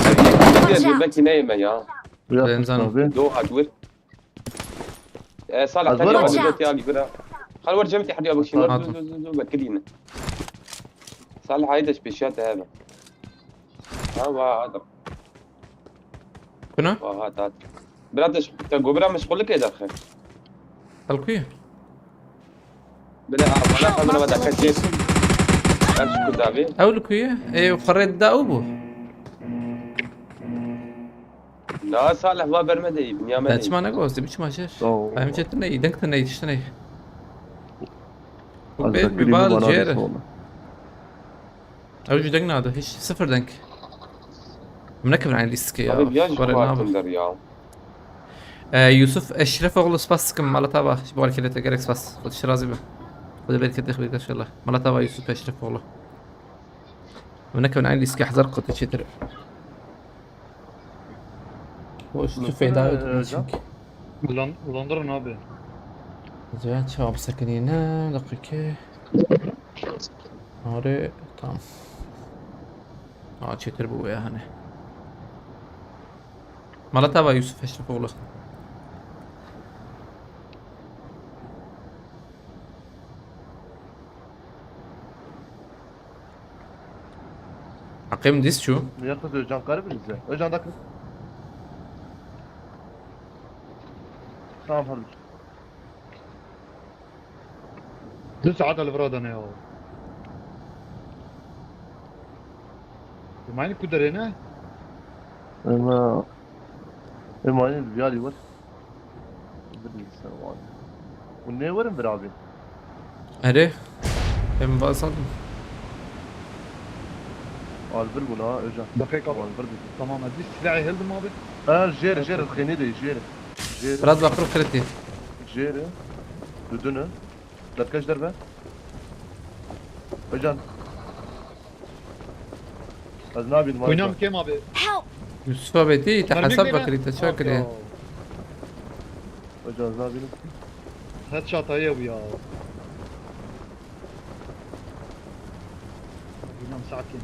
Abi, yek, yek, yek, belki neyim ben ya. Wî Em zanim. Abi. Do hat wir. E, Salih, Ez tani werim. Watch out. Alî, bira. Hal wer cem te hadi abak şî, wer Hatim. Zu, zu, zu, zu, bekirîne. Salih, haydi, pêşiya te hebe. Ha, wa, ha, da. Kuna? Wa, ha, da. Bira, te ş-, te go bira meşgulike derxe. Hal ku ye? Bira, ha, bana, bana, bana, kaçır. Kaç ku davi? Ew li ku ye? Ê, xwe rê dida ew bû. Na, Salih, va ber me deyî, binya me Te deyî. Çima negoz, dibî çima jêr. Tamam. Em jê tune yî, deng tune yî, tiştine yî. Bu Ez bêt bekirî bi bal bana jêr. Sona. Ew jî deng nade, hiç, sıfır deng. Em nekevin aynı lîstikê ya. Abi, ya ji Xwarê xwe nabe. Hatim der ya. Ee, Yusuf Eşrefoğlu, spas dikim, mala te ava. Ji bo alkêlê te gelek spas. Xwedî şirazî be. Xwedî bereket xwedî inşallah. Mala te ava Yusuf Eşrefoğlu. Em nekevin aynı lîstikê, hezar qat çêtir. Hoş, tu feyda yok çünkü. Lon-, Londra abi. Zira çawa bisekinîne, dakika. Are, tamam. Aa, çetir bu ya hani. Mala te ava Yusuf Eşrefoğlu. Heqê min dîs çû. Yakıt Özcan karı bize. Özcan dakika. Tamam, hadi. Du saet li vira dane ya. Ema ku derê ne? Ema, ema yine bir yari var. Bir bilgisayar var. Bu ne varım bir abi? Erê. Em basalım. Al bir buna Özcan. Dakika abi. Al bir dedi. Tamam, hadi silahı heldim abi. Ha, jêr, jêr, xênî de, jêr. Jêr. Biraz bakır kriti. Jêr. Dudunu. Derkeş derbe. Özcan. Ez nabînim. Oynam kim abi? Help! Yusuf abi, te hesap bakirî, te çawa kiriye? Özcan, ez nabînim. Headshot heye bu ya. Bilmem sakin.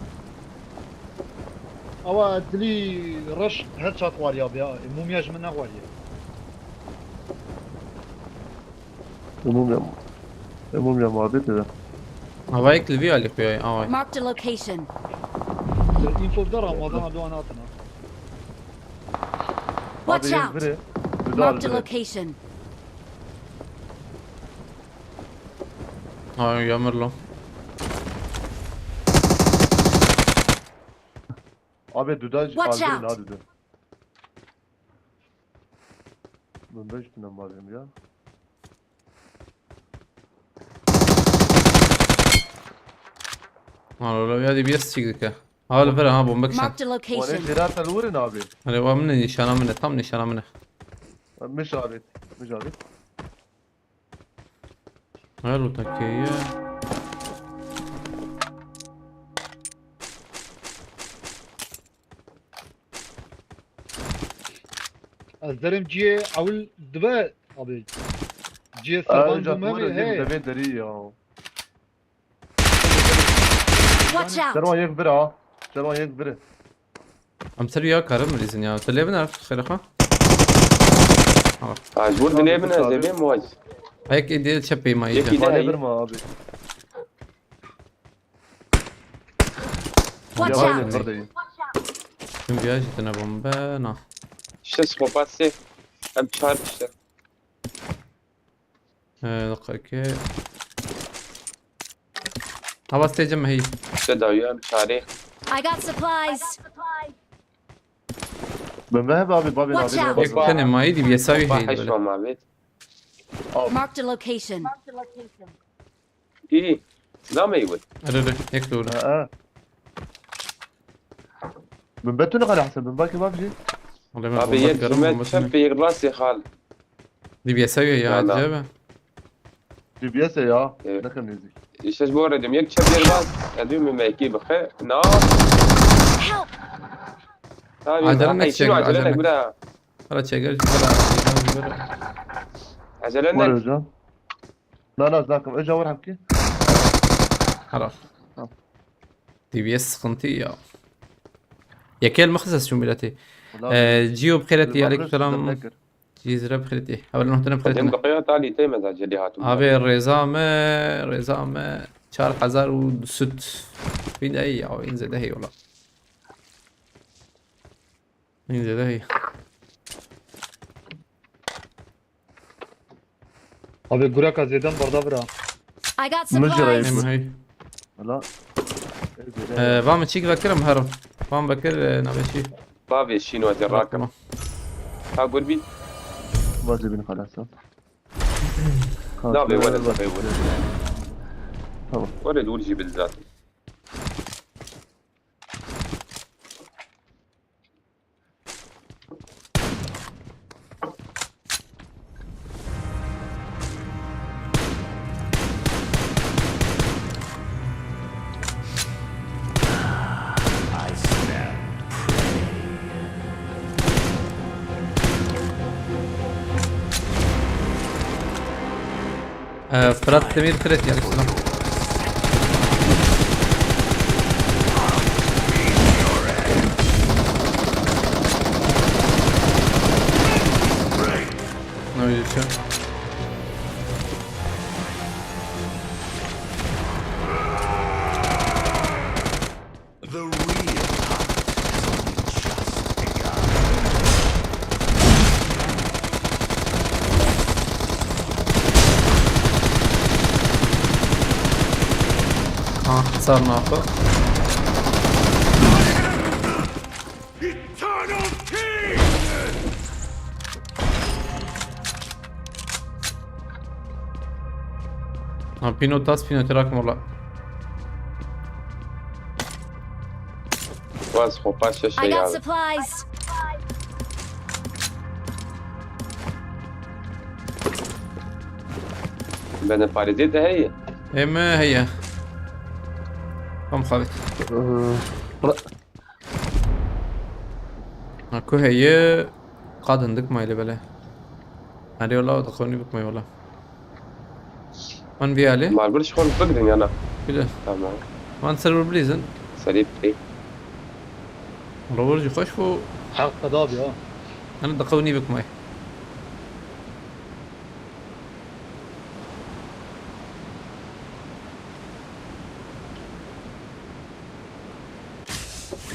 Ama dili rush headshot var ya, ya. Mumya jimi ne var ya. Umum ya. Umum ya muhabbet eder. Havayek li vî alî xuya, avay. Marked a location. Info da Ramazan abi, ana atına. Watch out! Marked a location. Ay, yamir lan. Abi, duda Watch out! Abi, duda. Bombe üstünden bakıyorum ya. Lan oğlum ya, D B S çıktık ya. Al ver ha, bomba kişan. Marked a location. Oraya ziraat al vurun abi. Hani var mı ne, nişana mı ne, tam nişana mı ne? Mücabit. Mücabit. Her o takeye. Ez derim ciyê ewil dibe abi. Ciyê serban bû me vê he. Devê derî ya. Watch out! Serwan yek vir ha. Serwan yek vir. Em ser ya karim rizin ya. Te lê bin arif xêre xwe. Tamam. Ha, ji wir dilê bin ez ê bêm waj. Ek êdî çepê ma Yekî êdî. De heyî. Watch out! Watch out! Tüm viya jî tine bombe na. Şeş xopasê. Em çar kişi. Ee, dakika. Hava stêcim heyî. Te dawiya em çarê. I got supplies. Ben vehbe abi, babê Watch abi, out! Yek tenê mayî dî, yesawî heyî. Heş böyle. Marked a location. Î, nameyî wit. Erê, erê, yek doğru. Ha, ha. Min betûne qala Hesen, min bakî bak jî. Wallahî min abi, bomba yek dikarim, me bomba çep, yek rastê xal. Dî biyese ya, ya, dî be. Dî biyese ya, evet. Nekim nêzîk. Îşte ji bo re diyorum, yek çep, yek rast, ya diyorum, min mekî bixe. Na. Help! Acele nek, acele nek bira. Hala çeker, bira. Acele nek. Na, na, ez nakim. Eja wer hemkî. Helal. Tamam. D B S sıkıntı ya. Yekel mixis ez çûm miletî. Ee, Gio bi xêretî, aleykum selam. Cîzre bi xêretî. Hevalên me, hûn bi xêretî. Dem daqiya talî tê me da celî hatim. Abi, rêza me, rêza me çar hezar û du sed. Vîn ey ya, vîn zêde hey wala. Vîn zêde hey. Abi, gureka zêden barda bira. I got supplies. Em hey. Wala. Ee, va min çîk vekirim herim. Va min vekir, e, navê çî. Bavê şîno ez ê rakim. Tamam. Ha, gurbî. Vazê bin xelasa. Nabê were, nabê were. Tamam. Were dûr jî bil zaten. Ee, Fırat Demir Fred yani, selam. Ne öyle şey? The real hunt has only just begun. Ah, sar naxwe. Eternal King! Ha, pîno tas, pîno tira kim ola. Waz xwe paş şeşe. I got ya. Supplies. Bende parêzê te heye? Ê me heye. Tam xavit. Ee, ra- Ha, ku heye, qad hindik mayli bele. Erê wala, dixewnî bikmay wala. Wan vî alê? Marbir ji xwe bigirin ya na? Bile. Tamam. Wan ser bir bilîzin. Serî bi. Rover jî xweş bû. Heq qeda bi ya. Yanî dixewnî bikmay.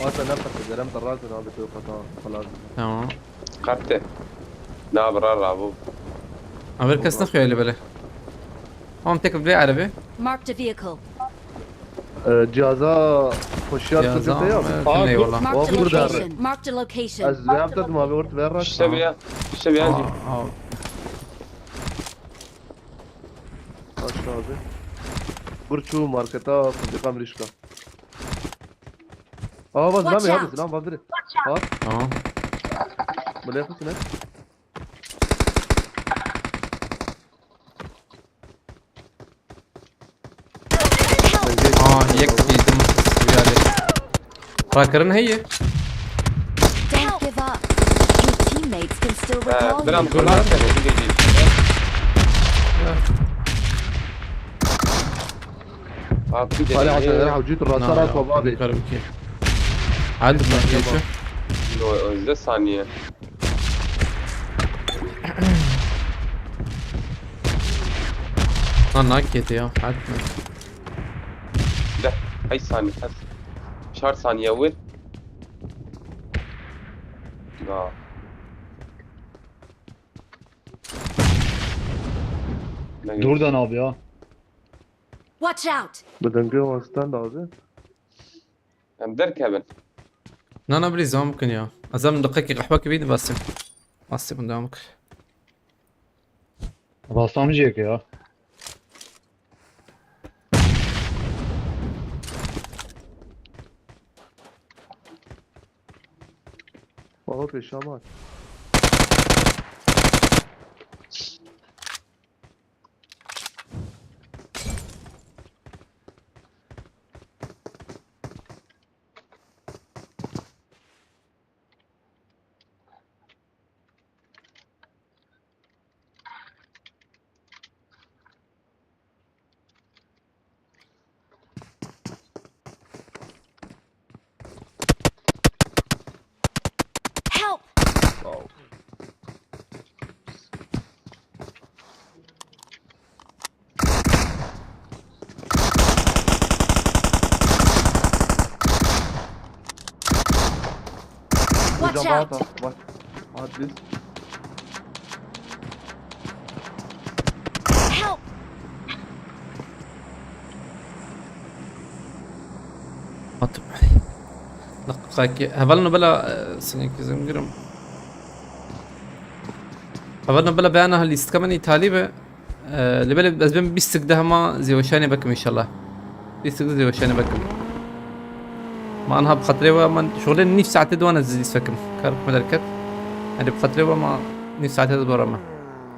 Ata ne qete, derem te razin abi, tu qata xelas. Tamam. Qete. Na bira rabo. Haber kes ne xuyali bele. Tamam, tek bir arabe. Marked a vehicle. Ee, cihaza hoşyar Cihaza, tutun ya. Evet, Aa, ne dur. Yola. Marked a Bak burada. Location. Marked a location. Ez veyam dedim abi, orta ver raş. İşte bir ya. İşte bir ya. Aa, aa. Aç abi. Burçu marketa, fabrika mirişka. Aa, bak, Watch lan ya, out. Lan, bak, biri. Bak. Tamam. Bu ne yapıyorsun lan? Aa, yek dîtim, vî alê. Rakirin heye. Don't give up. Your teammates can still recall you. Biram, biram. Abi, Hadi Hasan, hadi, hadi, rasa, rasa, abi. Karim ki. Hadi, bak, geçiyor. Yo, özde saniye. Lan, nakete ya, hadi. De, ay saniye, hadi. Çar saniye vur. Ya. Dur da ne abi ya? Watch out! Bi dengê wan stand abi. Em derkevin. Na, na, bilî zam bikin ya. Ez em deqekî qehwekî bî dibasim. Basim devam bik. Basamciyek ya. Baba pêşa bak. Watch Cevap out. at, bak. At düz. Help! Hatim. Laqaki. Hevalno bela, e, sinek izim girim. Hevalno bela beyana lîstika min îtalî be. E, li belê ez bim bîst de hema zêweşanê bekim inşallah. Bîst de zêweşanê bekim. Ma anha bi xatirê we, man şolê nîv saetê diwan ez lîst bekim. Kar bi me derket. Yani bi xatirê we ma nîv saetê de dora me.